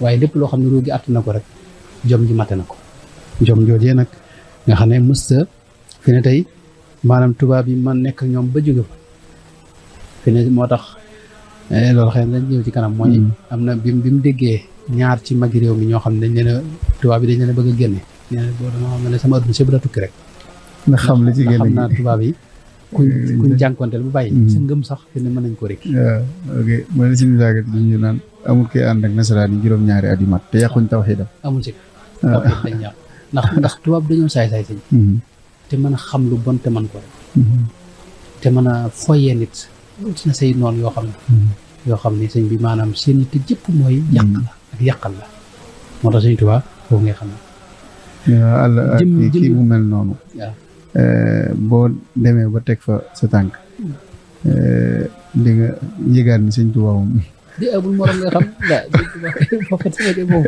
waaye lépp loo xam ne ruugi àttan na ko rek jom ji mate na ko jom joojee nag nga xam ne mësta fi ne tey maanaam tubaab yi man nekk ñoom ba jóge fa fi ne moo tax loolu xëy na dañ ñëw ci kanam mooy am na bi mu déggee ñaar ci magi réew mi ñoo xam ne dañ leen a tubaab yi dañ leen a bëgg a génne nee na boo dama xam ne sama adduna si bu la tukki rek nga xam li ci génne xam naa tubaab yi kuñ jànkonteel bu bàyyi sa ngëm sax fi ne mën nañ ko rek waaw ok mooy la suñu saagat li ñu naan amul koy ànd ak nasaraan yi juróom-ñaari at yu mat te yàquñ tawxiidam amul si tawxiid dañ yàq ndax tubaab dañoo saay-saay sëñ te mën a xam lu bon te mën ko rek te mën a foyee nit na say noon yoo xam ne sëñ bi maanaam seen yitte jëpp mooy yàq la ak yàqal la moo tax sëñ Tuubaa foofu ngay xam ne àlla ak kii bu mel noonu waaw boo demee ba teg fa sa tànk di nga yëgaat ni sëñ Tuubaa moom di amul morom nga xam daa sëñ Tuubaa foofu kay boobu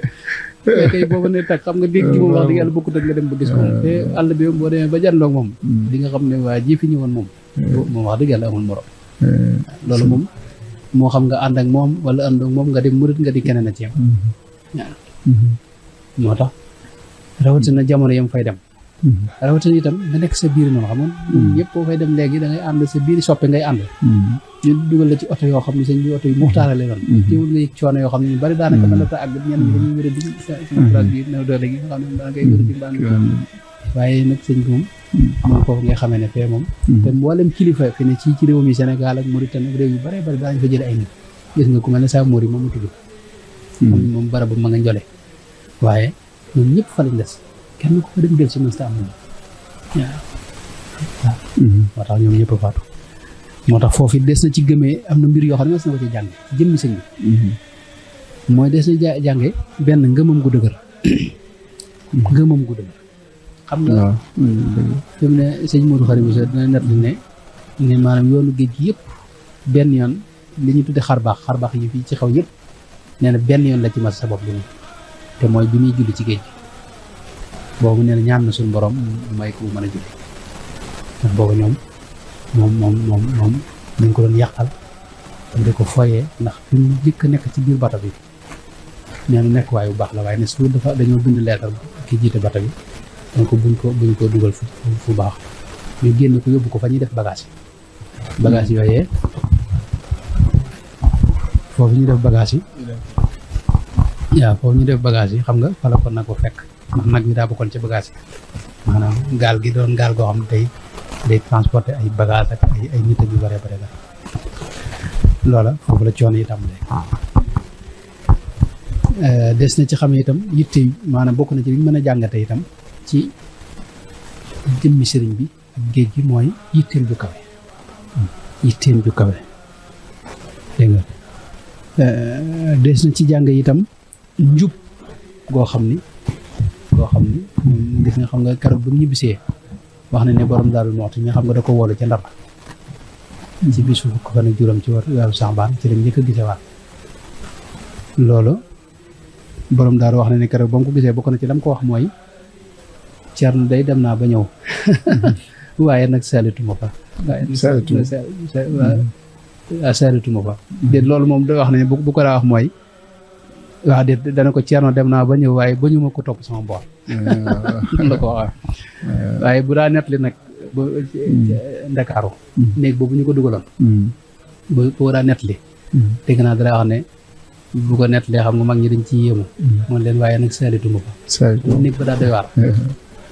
kay boobu ne tag xam nga dégg gi moom wax dëgg yàlla bokkut ak nga dem ba gis ko moom te àll bi moom boo demee ba jàndoog moom di nga xam ne waa ji fi ñëwoon moom wax dëgg yàlla amul morom loolu moom moo xam nga ànd ak moom wala ànd ak moom nga di murit nga di keneen a ci yam waaw moo tax rawatina jamono yam fay dem rawatina itam nga nekk sa biir noonu xam nga ñëpp boo fay dem léegi da ngay ànd sa biir soppe ngay ànd ñu dugal la ci oto yoo xam ne sëñ bi oto yu muxtaarale doon teewul nga yëg coono yoo xam ne ñu bari daanaka mën na ta àgg ñenn ñi dañuy wér di sama place bi new doole gi nga xam ne dana koy wér di baa ngi waaye nag sëñ bi moom foofu ngay xamee ne fee moom te mboolem kilifa fi ne ci réew mi Sénégal ak Mauritanie ak réew yu bare bari daañu fa jële ay nit gis nga ku mel ne saa Mori moom mu tudd moom barab ma nga njole waaye ñoom ñëpp fa lañ des kenn ku fa dem jël si mësta am moom moo tax ñoom ñëpp a faatu moo tax foofu des na ci gëmee am na mbir yoo xam ne mas na ko ci jàng ci jëmmi sëñ bi mooy des na jànge benn ngëmam gu dëgër ngëmam gu dëgër xam nga fi mu ne sëñ Modou Khari Bousso dina nett ne maanaam yoonu géej gi yëpp benn yoon li ñu tudde xar baax yi fii ci xaw yëpp nee na benn yoon la ci mas sa bopp bi nii te mooy bi muy julli ci géej gi boobu nee na ñaan na suñu borom may ko mën a julli ndax boobu ñoom moom dañ ko doon yàqal di ko foyee ndax fi mu jëkk nekk ci biir bata bi nee na nekk waaye bu baax la waaye ne su dafa dañoo bind leetar ki jiite bata bi donc buñ ko dugal fu baax ñu génn ko yóbbu ko fa ñuy def bagage yooyee foofu ñu def bagage yi waaw foofu ñu def bagage yi xam nga fa la ko nag ko fekk ndax nag mi daa bokkoon ci bagage yi maanaam gaal gi doon gaal goo xam ne tey day transporter ay bagages ak ay nit yu bare bare la loola foofu la coono yi tàmbalee des na ci xam itam yitte maanaam bokk na ci li ñu mën a jàngate itam ci jëmmi sëriñ bi ak géej gi mooy yitteem ju kawe dégg nga des na ci jàng itam njub goo xam ni gis nga xam nga keroog bi mu ñibbisee wax na ne borom Daaru Muxti mi xam nga da ko woolu ca Ndar ci bisu fukk fan ak juróom ci weeru Saxbaan ci lañ njëkk a gisewaat loolu borom Daaru wax na ne keroog ba mu ko gisee bokk na ci lam ko wax mooy Ceerno day dem naa ba ñëw waaye nag saalituma fa saalituma fa déet loolu moom da wax ne bu ko daa wax mooy waaw déet dana ko Ceerno dem naa ba ñëw waaye ba ñu ma ko topp sama boor la ko wax waaye bu daa nettali nag ba Ndakaaru néeg boobu ñu ko dugaloon bu daa nettali dégg naa dara wax ne bu ko nettalee xam nga mag ñi dañ ci yéemu moom leen waaye nag saalituma fa néeg ba daa doy waar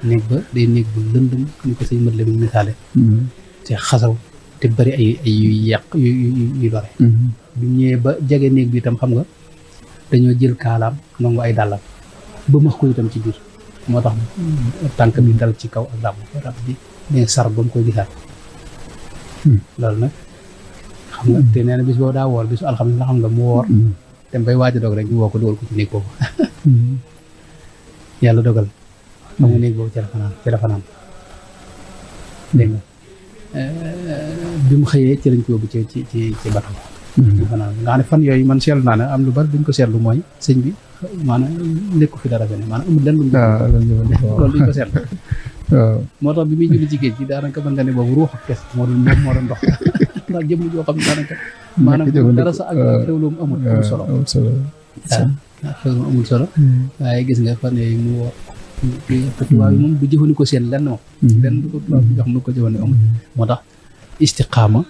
néeg ba day néeg bu lëndëm ñu ko sëñ mët la mi misaale te xasaw te bari ay yu yàq yu lore bi ñëwee ba jege néeg bi itam xam nga dañoo jël kaalaam nangu ay dàllam ba max ko itam ci biir moo tax tànk bi dal ci kaw ak dàmm rab bi ne sar ba mu koy gisaat loolu nag xam nga te nee na bis boobu daa woor bisu alxames la xam nga mu woor dem bay waaj a dog rek ñu woo ko dugal ko ci néeg boobu yàlla dogal xam nga néeg boobu ci la fanaan dégg nga bi mu xëyee ci lañ ko yóbbu ci bato fanaan nga xam ne fan yooyu man seetlu naa ne am lu bari duñ ko seetlu mooy sëñ bi maanaam lekku fi dara fene maanaam amul lenn luñ loolu duñ ko seetlu moo tax bi muy julli ci géej gi daanaka mën nga ne boobu ruux ak kes moo doon dox ndax jëmm joo xam ne daanaka maanaam dara sa ak xewloom amul solo xewloom amul solo waaye gis nga fan yooyu mu woo tubaab yi moom du jëfandikoo seen lenn moom lenn du ko tubaab bi jox mu ko jëfandikoo amul moo tax istiqaama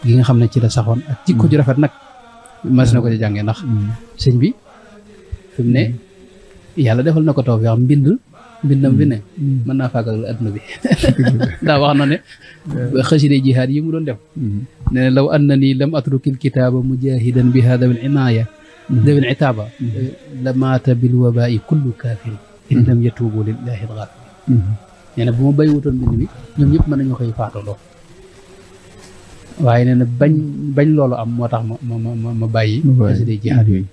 gi nga xam ne ci la saxoon ak jikko ju rafet nag mas na ko ci jàngee ndax sëñ bi fi mu ne yàlla defal na ko taw fi mbindam fi ne mën naa faagal adduna bi ndax wax na ne xasida jihaad yi mu doon def ne ne law anna nii lam atrukil kitaaba mujahidan bi hada bil inaaya dawil itaaba la maata bil wabaa'i kullu kaafir in lam yatuubu lillahi al-ghaafir nee na bu ma bàyyi wutoon mbind mi ñoom ñëpp mën nañoo xëy faatandoo waaye nee na bañ loolu am moo tax ma bàyyi xasida jihaad yooyu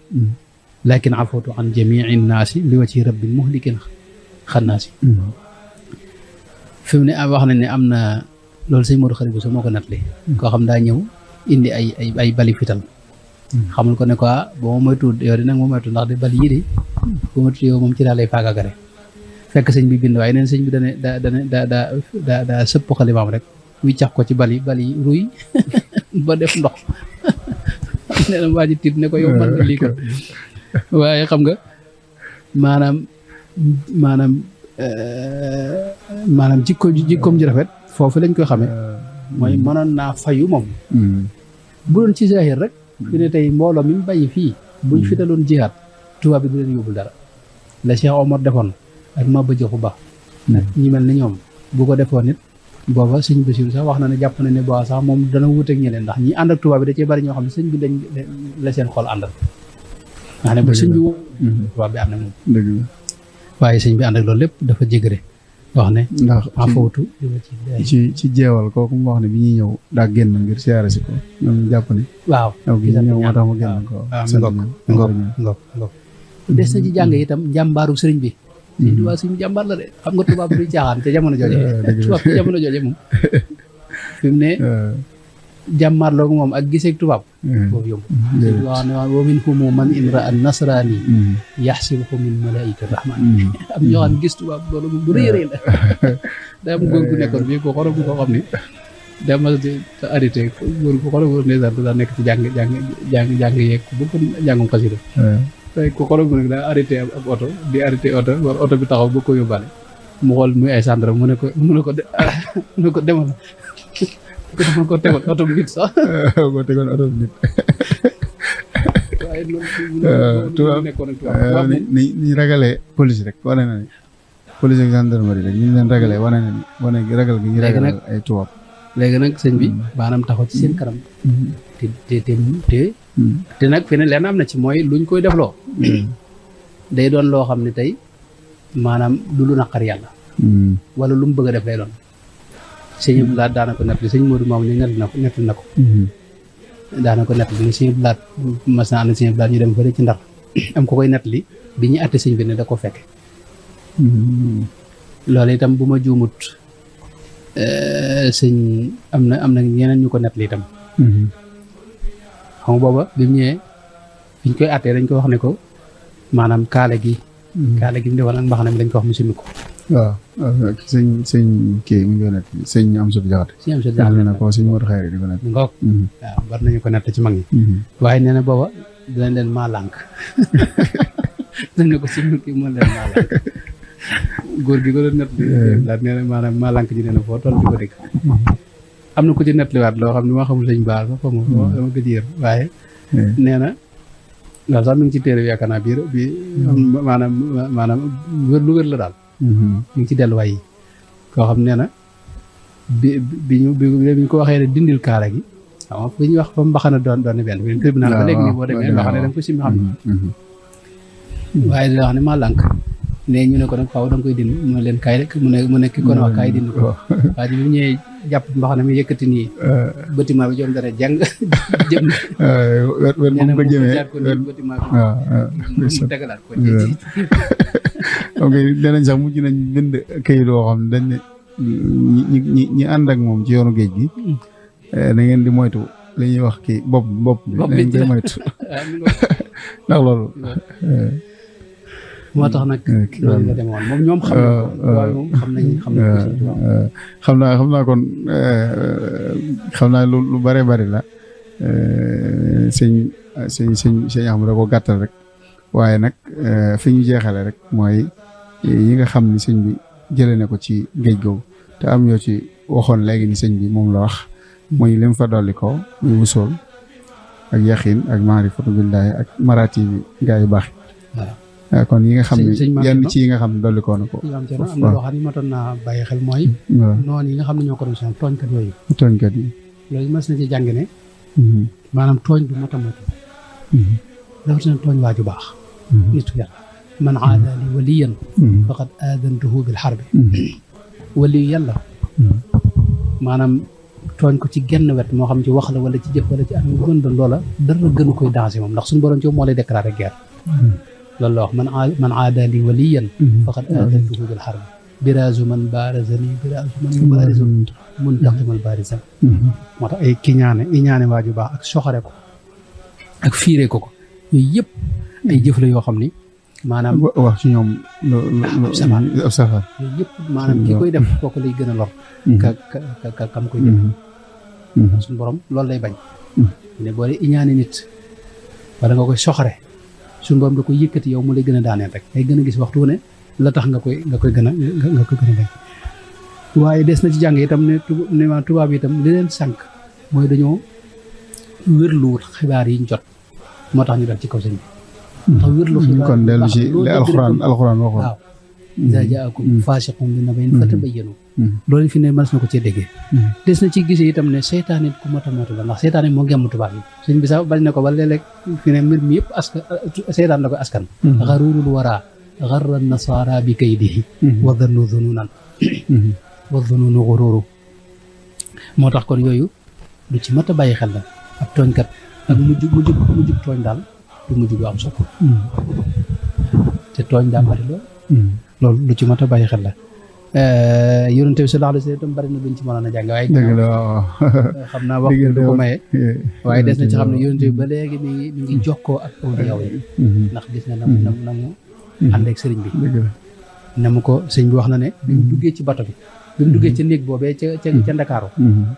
lakin afawtu an jamii nnaasi li wajhi rabbin muhlikin xannaasi fi mu ne wax nañ ne am na loolu sëñ Modou Khari Bousso moo ko nettali koo xam daa ñëw indi ay bali fital xamul ko ne quoi boo ma moytu yow di nag moo moytu ndax de bali yii de boo moytu yow moom ci daal lay faagagare fekk sëñ bi bind waaye neen sëñ bi daa sëpp xalimaam rek wiccax ko ci bali ruy ba def ndox nee na waa ji tiit ne ko yow man nga lii ko waaye xam nga maanaam jikkoom ji rafet foofu lañ koy xamee mooy mënoon naa fayu moom bu doon ci zahir rek fi ne tey mbooloo mi mu bàyyi fii buñ fitaloon jihaad tubaab bi du leen yóbbul dara la Cheikh Omar defoon ak Maba Jaxu Ba ñi mel ni ñoom bu ko defoon nit booba sëñ Basiru sax wax na ne jàpp na ne booba sax moom dana wuuteeg ñeneen ndax ñi ànd ak tubaab bi da cee bari ñoo xam ne sëñ bi dañ la seen xol àndal nga xam ne bu sëñ bi woo tubaab bi ànd ak moom waaye sëñ bi ànd ak loolu lépp dafa jégre wax ne ndax afawtu ci jeewal kooku mu wax ne bi ñuy ñëw daa génn ngir siyaare si ko ñoom ñu jàpp ne waaw gi ñëw moo tax mu génn ko ngoog des na ci jàng itam njàmbaaru sëriñ bi waa suñu jàmbaar la de xam nga tubaab du caaxaan ca jamono jooje tubaab ca jamono jooje moom fi mu ne jàmmaar loogu moom ak giseeg tubaab boobu yomb wax ne wa minhum man in ra'a nasrani yaxsibuhu min malaa'ika rahmaan am ñoo xam ne gis tubaab loolu moom bu rëy rëy la daa am góor gu nekkoon bi ko xorom koo xam ne daa mas di arrêté góor gu xorom ndeysaan daa nekk ci jàng yeeg bu ko jàngum xasida tey ko xorom nag daa arrêté ab oto di arrêté oto war oto bi taxaw ba ko yóbbaale mu xool muy ay sandra mu ne ko demal dama ko tegoon oto bi nit sax ko tegoon oto bi nit waaye loolu tubaab nekkoon ak tubaab ni ragalee police rek wane na ni police ak gendarmerie rek ñu leen ragalee wane na ni wane ragal gi ñu ragal ay tubaab léegi nag sëñ bi maanaam taxaw ci seen kanam te nag fi ne leen am na ci mooy luñ koy defloo day doon loo xam ne tey maanaam du lu naqar yàlla wala lu mu bëgg a def lay doon sëñ Abdou Lahad daana ko nett li sëñ Modou moom ni nett na ko daana ko nett li sëñ Abdou Lahad mas na ànd sëñ Abdou Lahad ñu dem fële ci Ndar am ko koy nett li bi ñuy àtte sëñ bi ne da ko fekke loolu itam bu ma juumut sëñ am na ñeneen ñu ko nett li itam xam nga booba bi mu ñëwee biñ koy àttee dañ ko wax ne ko maanaam kaale gi mu defoon ak mbaxana mi dañ ko wax mu simmi ko waaw sëñ kii mu ngi ko nett sëñ Amsatu Jaxate na ko sëñ Modou Xayri di ko nett ngoog waaw war nañu ko nett ci mag ñi waaye nee na booba dinañ leen maa lànk dañ ne ko simmi ki mën leen maa lànk góor gi ko doon nett daal nee na maanaam maa lànk ji nee na foo toll di ko dégg am na ku ci nettaliwaat loo xam ne maa xamul sëñ baal sax xamu dama ko yër waaye nee na loolu sax mi ngi ci téere bi yaakaar naa bi maanaam wér lu wér la daal mi ngi ci delluwaay yi koo xam nee na bi ñu ko waxee ne dindil kaala gi xam nga fi ñuy wax fa mbaxana doon benn fi tribunal ba léegi nii boo demee mbaxana da nga ko simmi xam waaye di wax ne maa lànk ne ñu ne ko nag faaw da nga koy dind mu ne leen kaay rek mu ne ki kon wax kaay dind ko waaye bi mu ñëwee jàpp mbaxana mi yëkkati nii bâtiment bi joom dara jàng jëm wet moom ko jëmee bâtiment bi mu tegalaat ko ok danañ sax mujj nañ bind këyit loo xam ne dañ ne ñi ànd ak moom ci yoonu géej gi da ngeen di moytu li ñuy wax kii bopp bi da ngeen koy moytu ndax loolu moo tax nag loolu la demoon moom ñoom xam nañ ko waaye moom xam nañ xam naa kon xam naa lu bare bari la sëñ am da ko gàttal rek waaye nag fi ñu jeexale rek mooy yi nga xam ni sëñ bi jële na ko ci géej googu te am yoo ci waxoon léegi ni sëñ bi moom la wax muy lim fa dolli ko muy wusool ak yaqin ak maarifatu billaahi ak maraati bi gaa yu baax kon yi nga xam ne yenn ci yi nga xam ne dolli koo na ko am na loo xam ne matoon naa bàyyi xel mooy noonu yi nga xam ne ñoo ko doon sonal tooñkat yooyu yi loolu mas na ci jàng ne maanaam tooñ du matamatu rawatina tooñ waaju baax nitu yàlla man aada li waliyan faqad aadantuhu bil harbi waliyu yàlla maanaam tooñ ko ci genn wet moo xam ci wax la wala ci jëf wala ci am bu gën doon loola dara gënu koy danger moom ndax suñu borom ci moo lay déclaré guerre loolu la wax man aada li waliyan faqad aadantuhu bil harbi biraazu man baarazani biraazu man yubaarizu muntaqimal baarizan moo tax ay iñaane waaju baax ak soxore ko ak fiire ko yooyu yëpp ay jëf la yoo xam ni maanaam wax ci ñoom ab safar yooyu yëpp maanaam ki koy def kooku lay gën a lor ka kam koy def suñu borom loolu lay bañ ne boo dee iñaane nit wala nga koy soxore suñu borom da koy yëkkati yow mu lay gën a daaneel rek ngay gën a gis waxtu ne la tax nga koy gën a bañ waaye des na ci jàng itam ne ma tubaab yi itam li leen sànq mooy dañoo wérluwut xibaar yi ñu jot moo tax ñu dal ci kaw sëñ bi tax wérlu xibaar kon dellu ci li alxuraan waxoon waaw iza jaakum faasiqun bi naba'in fatabayyanu loolu fi ne mën na ko cee déggee des na ci gisee itam ne seytaane ku mot a moytu la ndax seytaane moo gemm tubaab yi sëñ bi sax bañ na ko ba léeg-léeg fi ne mbir mi yëpp seytaan la koy askan xaruurul waraa xarra nasaara bi kaydihi wa dannu dununan wa dununu xuruuru moo tax kon yooyu lu ci mat a bàyyi xel la ab tooñkat ak mujjub tooñ daal du mujj bu am solo te tooñ daa bari loolu lu ci mat a bàyyi xel la yonent bi sallallahu alayhi wa sallam bari na luñ ci mënoon a jàng waaye xam naa wax du ko maye waaye des na ci xam ne yonent bi ba léegi mi ngi jokkoo ak awliyaa yi ndax gis na na mu ànd ak sëriñ bi na mu ko sëñ bi wax na ne bi mu duggee ci bato bi mu duggee ca néeg boobee ca Ndakaaru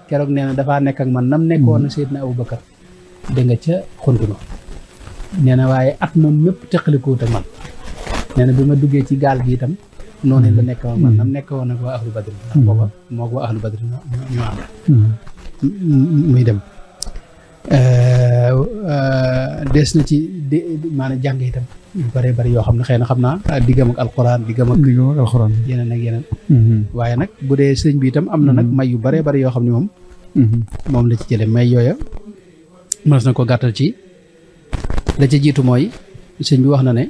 keroog nee na dafaa nekk ak man nam nekkoon na Seydina Abubakar dégg nga ca xontuma nee na waaye at moom mépp teqalikoot ak man nee na bi ma duggee ci gaal gi itam noonu la nekk ak man nam nekk woon ak waa ahlu badri ndax booba moo ko waa ahlu badri ñoo ànd muy dem des na ci maanaam jàng itam yu bëree bëri yoo xam ne xëy na xam naa diggam ak alxuraan diggam ak alxuraan yeneen ak yeneen waaye nag bu dee sëñ bi itam am na nag may yu bëree bëri yoo xam ne moom moom la ci jële may yooya mënees na ko gàttal ci la ca jiitu mooy sëñ bi wax na ne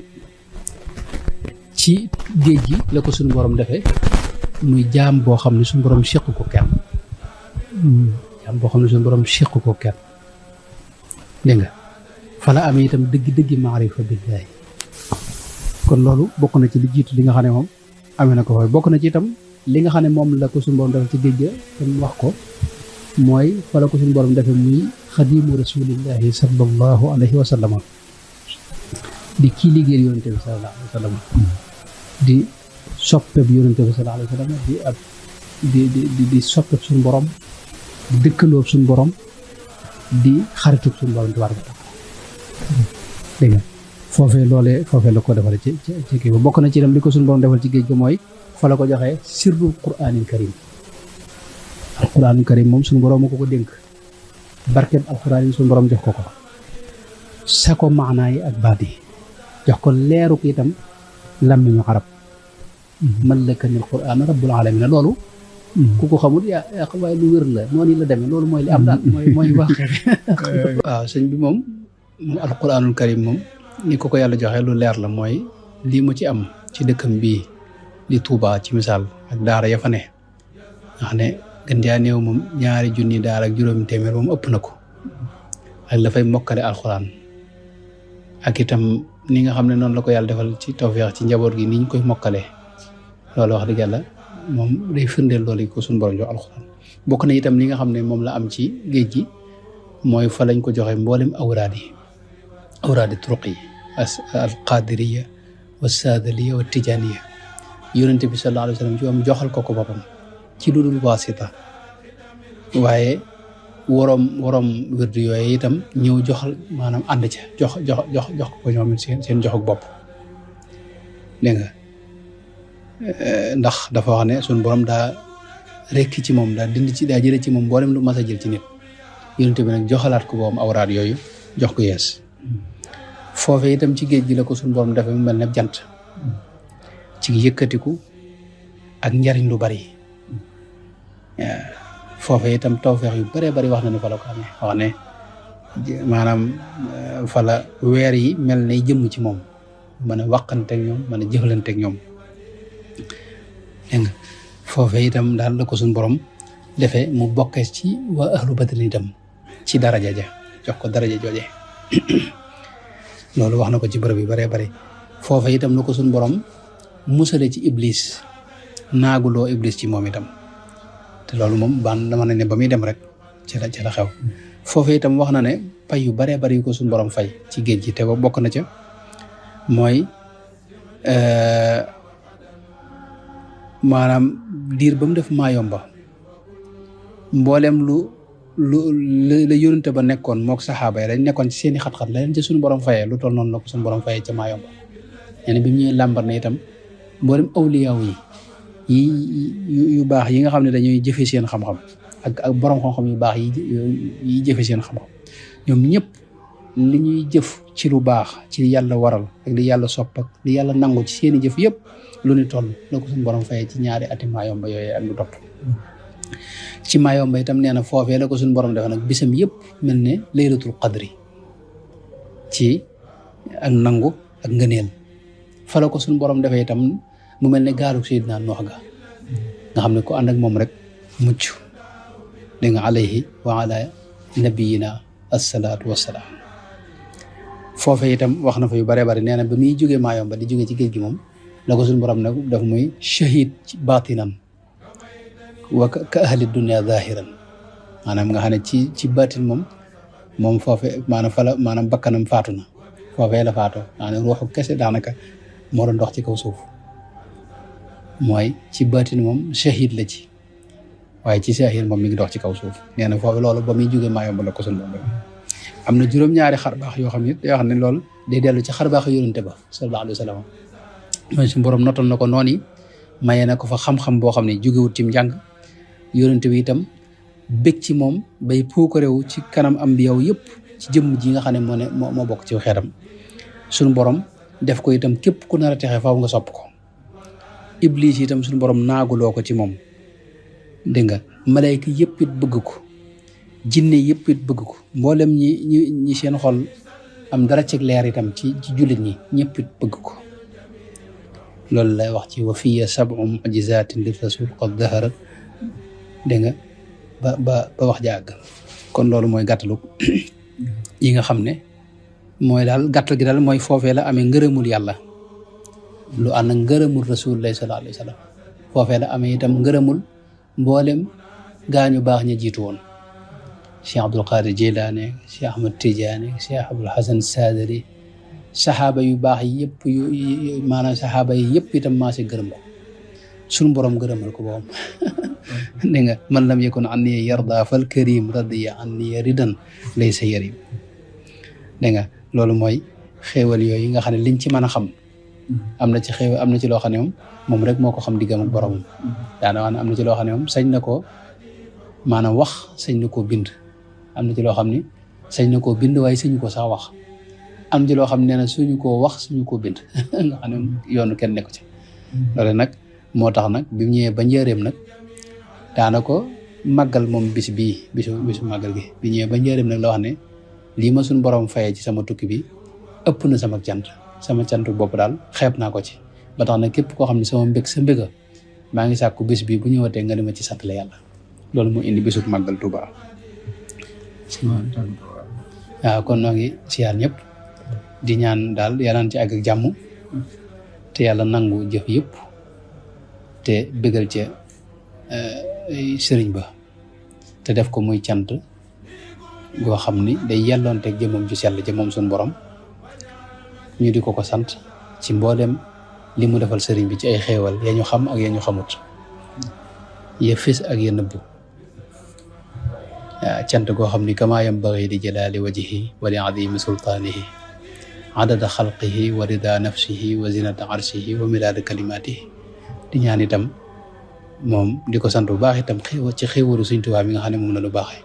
ci géej gi la ko suñu borom defee muy jaam boo xam ne suñu borom séq ko kenn jaam boo xam ne suñu borom séq ko kenn dégg nga fa la amee itam dëgg-dëgg maarifa billaahi kon loolu bokk na ci li jiitu li nga xam ne moom amee na ko fooy bokk na ci itam li nga xam ne moom la ko suñu borom defee ci géej ga tam wax ko mooy fa la ko suñu borom defee muy xadimu rasulillahi sallallahu alayhi wa sallam di kii liggéeyal yonente bi sallallahu alayhi wa sallam di soppe bi yonente bi sallallahu alayhi wa sallam di ab di soppe suñu borom di dëkkandoo suñu borom di xaritu suñu borom tabaaraka taala dégg nga foofee la ko defal ci kii ba bokk na ci itam li ko suñu borom defal ci géej ga mooy fa la ko joxee sirrul quraanil karim alquraanul karim moom suñu borom moo ko dénk barkeb alquraan yi suñu borom jox ko sa ko maanaa yi ak baat yi jox ko leeru ko itam làmmiñu arab mallakanil quraan rabbul alamin loolu ku ko xamul yaa waaye lu wér la noonu la demee loolu mooy li am daal mooy wax waaw sëñ bi moom mu alquraanul karim moom ni ko yàlla joxee lu leer la mooy lii mu ci am ci dëkkam bii di Touba ci misaal ak daara ya fa ne nga xam ne gën jaa néew moom 2 junni daara ak juróomi téeméer moom ëpp na ko ak la fay mokkale alxuraan ak itam ni nga xam ne noonu la ko yàlla defal ci tawfeex ci njaboot gi ni ñu koy mokkalee loolu wax dëgg yàlla moom day firndeel loolu ko suñu borom jox alxuraan bokk na itam li nga xam ne moom la am ci géej gi mooy fa lañ ko joxe mboolem awraadi turuq yi al qadiriya wa saadaliya wa tijaaniya yonente bi sallallahu alayhi wa sallam ci moom joxal ko boppam ci lu dul waasita waaye waroom wirdu yooyu itam ñëw joxal maanaam ànd ca jox ko ñoom seen joxuk bopp dégg nga ndax dafa wax ne suñu borom daa rekki ci moom daa jële ci moom mboolem lu mas a jël ci nit yonente bi nag joxalaat ko boppam awraat yooyu jox ko yees foofee itam ci géej gi la ko suñu borom defee mu mel ne jant ci yëkkatiku ak njariñ lu bari foofee itam tawfeex yu bëree bëri wax na ne fa la ko amee wax ne maanaam fa la weer yi mel ne jëmm ci moom mën a waqanteeg ñoom mën a jëflanteeg ñoom dégg nga foofee itam daal la ko suñu borom defee mu bokkee ci waa ahlu badrin itam ci daraja ja jox ko daraja jooje loolu wax na ko ci bërëb yu bëree bëri foofee itam la ko suñu borom musale ci iblis naaguloo iblis ci moom itam te loolu moom dama ne ba muy dem rek ci la xew foofee itam wax na ne pay yu baree bari yu ko suñu borom fay ci géej gi te bokk na ca mooy maanaam diir ba mu def Maayomba mboolem lu la yónente ba nekkoon mook saxaaba yi dañ nekkoon ci seeni xat-xat la leen ci suñu borom fayee lu toll noonu la ko suñu borom fayee ca Maayomba ñene bi mu ñëwee làmbar na itam mboolem awliyaaw yi yu baax yi nga xam ne dañuy jëfe seen xam-xam ak borom xam-xam yu baax yi jëfe seen xam-xam ñoom ñëpp li ñuy jëf ci lu baax ci yàlla waral ak li yàlla sopp ak li yàlla nangu ci seeni jëf yëpp lu ni toll la ko suñu borom fayee ci 2 ati Maayomba yooyu ak lu topp ci Maayomba itam nee na foofee la ko suñu borom defe nag bisam yëpp mel ne laylatul qadri ci ak nangu ak ngëneel fa la ko suñu borom defee itam mu mel ne gaalu Seydina Nuux ga nga xam ne ko ànd ak moom rek mucc dégg nga alayhi wa ala nabiyina assalaatu wassalaam foofee itam wax na fa yu bare bari nee na ba muy jógee Maayomba di jógee ci géej gi moom la ko suñu borom nag daf muy shahid ci baatinan wa ka ahli dunia zahiran maanaam nga xam ne ci baatin moom foofee maanaam bakkanam faatu na foofee la faatoo maanaam ruuxu kese daanaka moo doon dox ci kaw suuf mooy ci baatin moom shahid la ci waaye ci shahid moom mi ngi dox ci kaw suuf nee na foofu loolu ba muy jógee Maayomba la ko suñu borom am na 7 xarbaax yoo xam ne day wax ne loolu day dellu ci xarbaax yonente ba sallallahu alayhi wa sallam mooy suñu borom notal na ko noonu yi mayee na ko fa xam-xam boo xam ne jógewut ci njàng yonente bi itam bég ci moom bay puukarewu ci kanam ambiyaw yëpp ci jëmm ji nga xam ne moo bokk ci xeetam suñu borom def ko itam képp ku nar a texee faaw nga sopp ko iblis itam suñu borom naaguloo ko ci moom dégg nga malayka yëpp it bëgg ko jinne yëpp it bëgg ko mboolem ñi seen xol am dara ci leer itam ci jullit ñi ñëpp it bëgg ko loolu lay wax ci wa fiya sab'u mu'jizatin li rasul qad daharat dégg nga ba wax jàgg kon loolu mooy gàttalu yi nga xam ne mooy daal gàttal gi daal mooy foofee la amee ngërëmul yàlla lu ànd ak ngërëmul rasulullah sallallahu alayhi wa sallam foofee la amee itam ngërëmul mboolem gaañu baax ña jiitu woon Cheikh Abdul Qadir Jilaani Cheikh Ahmad Tijaani Cheikh Abdul Hasan Sadali saxaaba yu baax yëpp yu maanaam saxaaba yi yëpp itam maa si gërëm ko suñu borom gërëmal ko boom dégg nga man lam yakun anni yarda fal karim radiya anni ridan laysa yarim dégg nga loolu mooy xéewal yooyu nga xam ne liñ ci mën a xam am na ci xéewal am na ci loo xam ne moom rek moo ko xam diggam ak boromam daana wax ne am na ci loo xam ne moom sañ na ko maanaam wax sañ na koo bind am na ci loo xam ne sañ na koo bind waaye sañu ko sax wax am ci loo xam ne nee na suñu koo wax suñu koo bind nga xam ne yoonu kenn nekku ci loolu nag moo tax nag bi mu ñëwee ba njëreem nag daana ko màggal moom bis bii bisu màggal gi bi ñëwee ba njëreem nag la wax ne lii ma suñu borom fayee ci sama tukki bi ëpp na sama cant bopp daal xeeb naa ko ci ba tax nag képp koo xam ne sama mbég sa mbéga maa ngi sàkku bis bii bu ñëwatee nga di ma ci sant la yàlla loolu moo indi bisu màggal Tuubaa waaw kon noo ngi siyaar ñëpp di ñaan daal yanaan ci àgg ak jàmm te yàlla nangu jëf yëpp te bégal ca sëriñ ba te def ko muy cant goo xam ni day yelloonteeg jëmam ju sell ja moom suñu borom ñu di ko sant ci mboolem li mu defal sëriñ bi ci ay xéewal ya ñu xam ak ya ñu xamut ya fis ak ya nëbbu cant goo xam ni kama yambaghi li jalaali wajhihi wa li azimi sultaanihi adada xalqihi wa rida nafsihi wa zinata arshihi wa midaada kalimatihi di ñaan itam moom di ko sant bu baax itam ci xéewalu Sëriñ Tuubaa mi nga xam ne moom la lu baaxee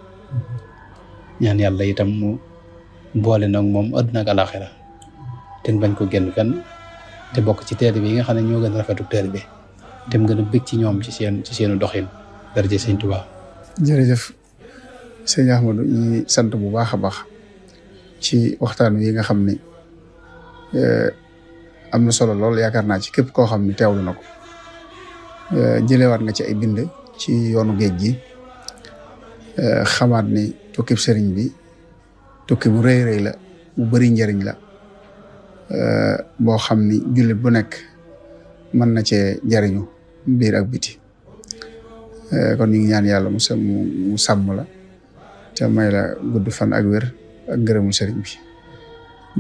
ñaan yàlla itam mu boole nag moom àdduna ak alaxira te bañ ko génn fenn te bokk ci taalibe yi nga xam ne ñoo gën a rafetu taalibe te mu gën a bëgg ci ñoom ci seenu doxin daraja Sëriñ Tuubaa. jërëjëf sëñ Ahmadou ñi sant bu baax a baax ci waxtaan wi nga xam ni am na solo lool yaakaar naa ci képp koo xam ni teewlu na ko jëlewaat nga ci ay bind ci yoonu géej gi xamaat ni tukkib sëriñ bi tukki bu rëy rëy la bu bari njëriñ la boo xam ni jullit bu nekk mën na cee jariñu biir ak biti kon ñu ngi ñaan yàlla mu sàmm la te may la gudd fan ak wér ak gërëmul sëriñ bi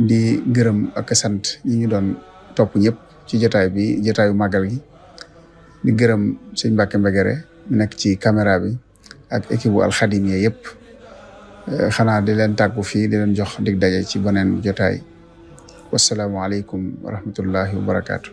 di gërëm ak sant ñi ñu doon topp ñëpp ci jotaayu màggal gi di gërëm sëñ Mbàkke Mbegere mu nekk ci caméra bi ak équipe bu Alxadimiya yëpp xanaa di leen tàggu fii di leen jox dig daje ci beneen jotaay wasalaamualeykum wa rahmatullahi wa barakaatu.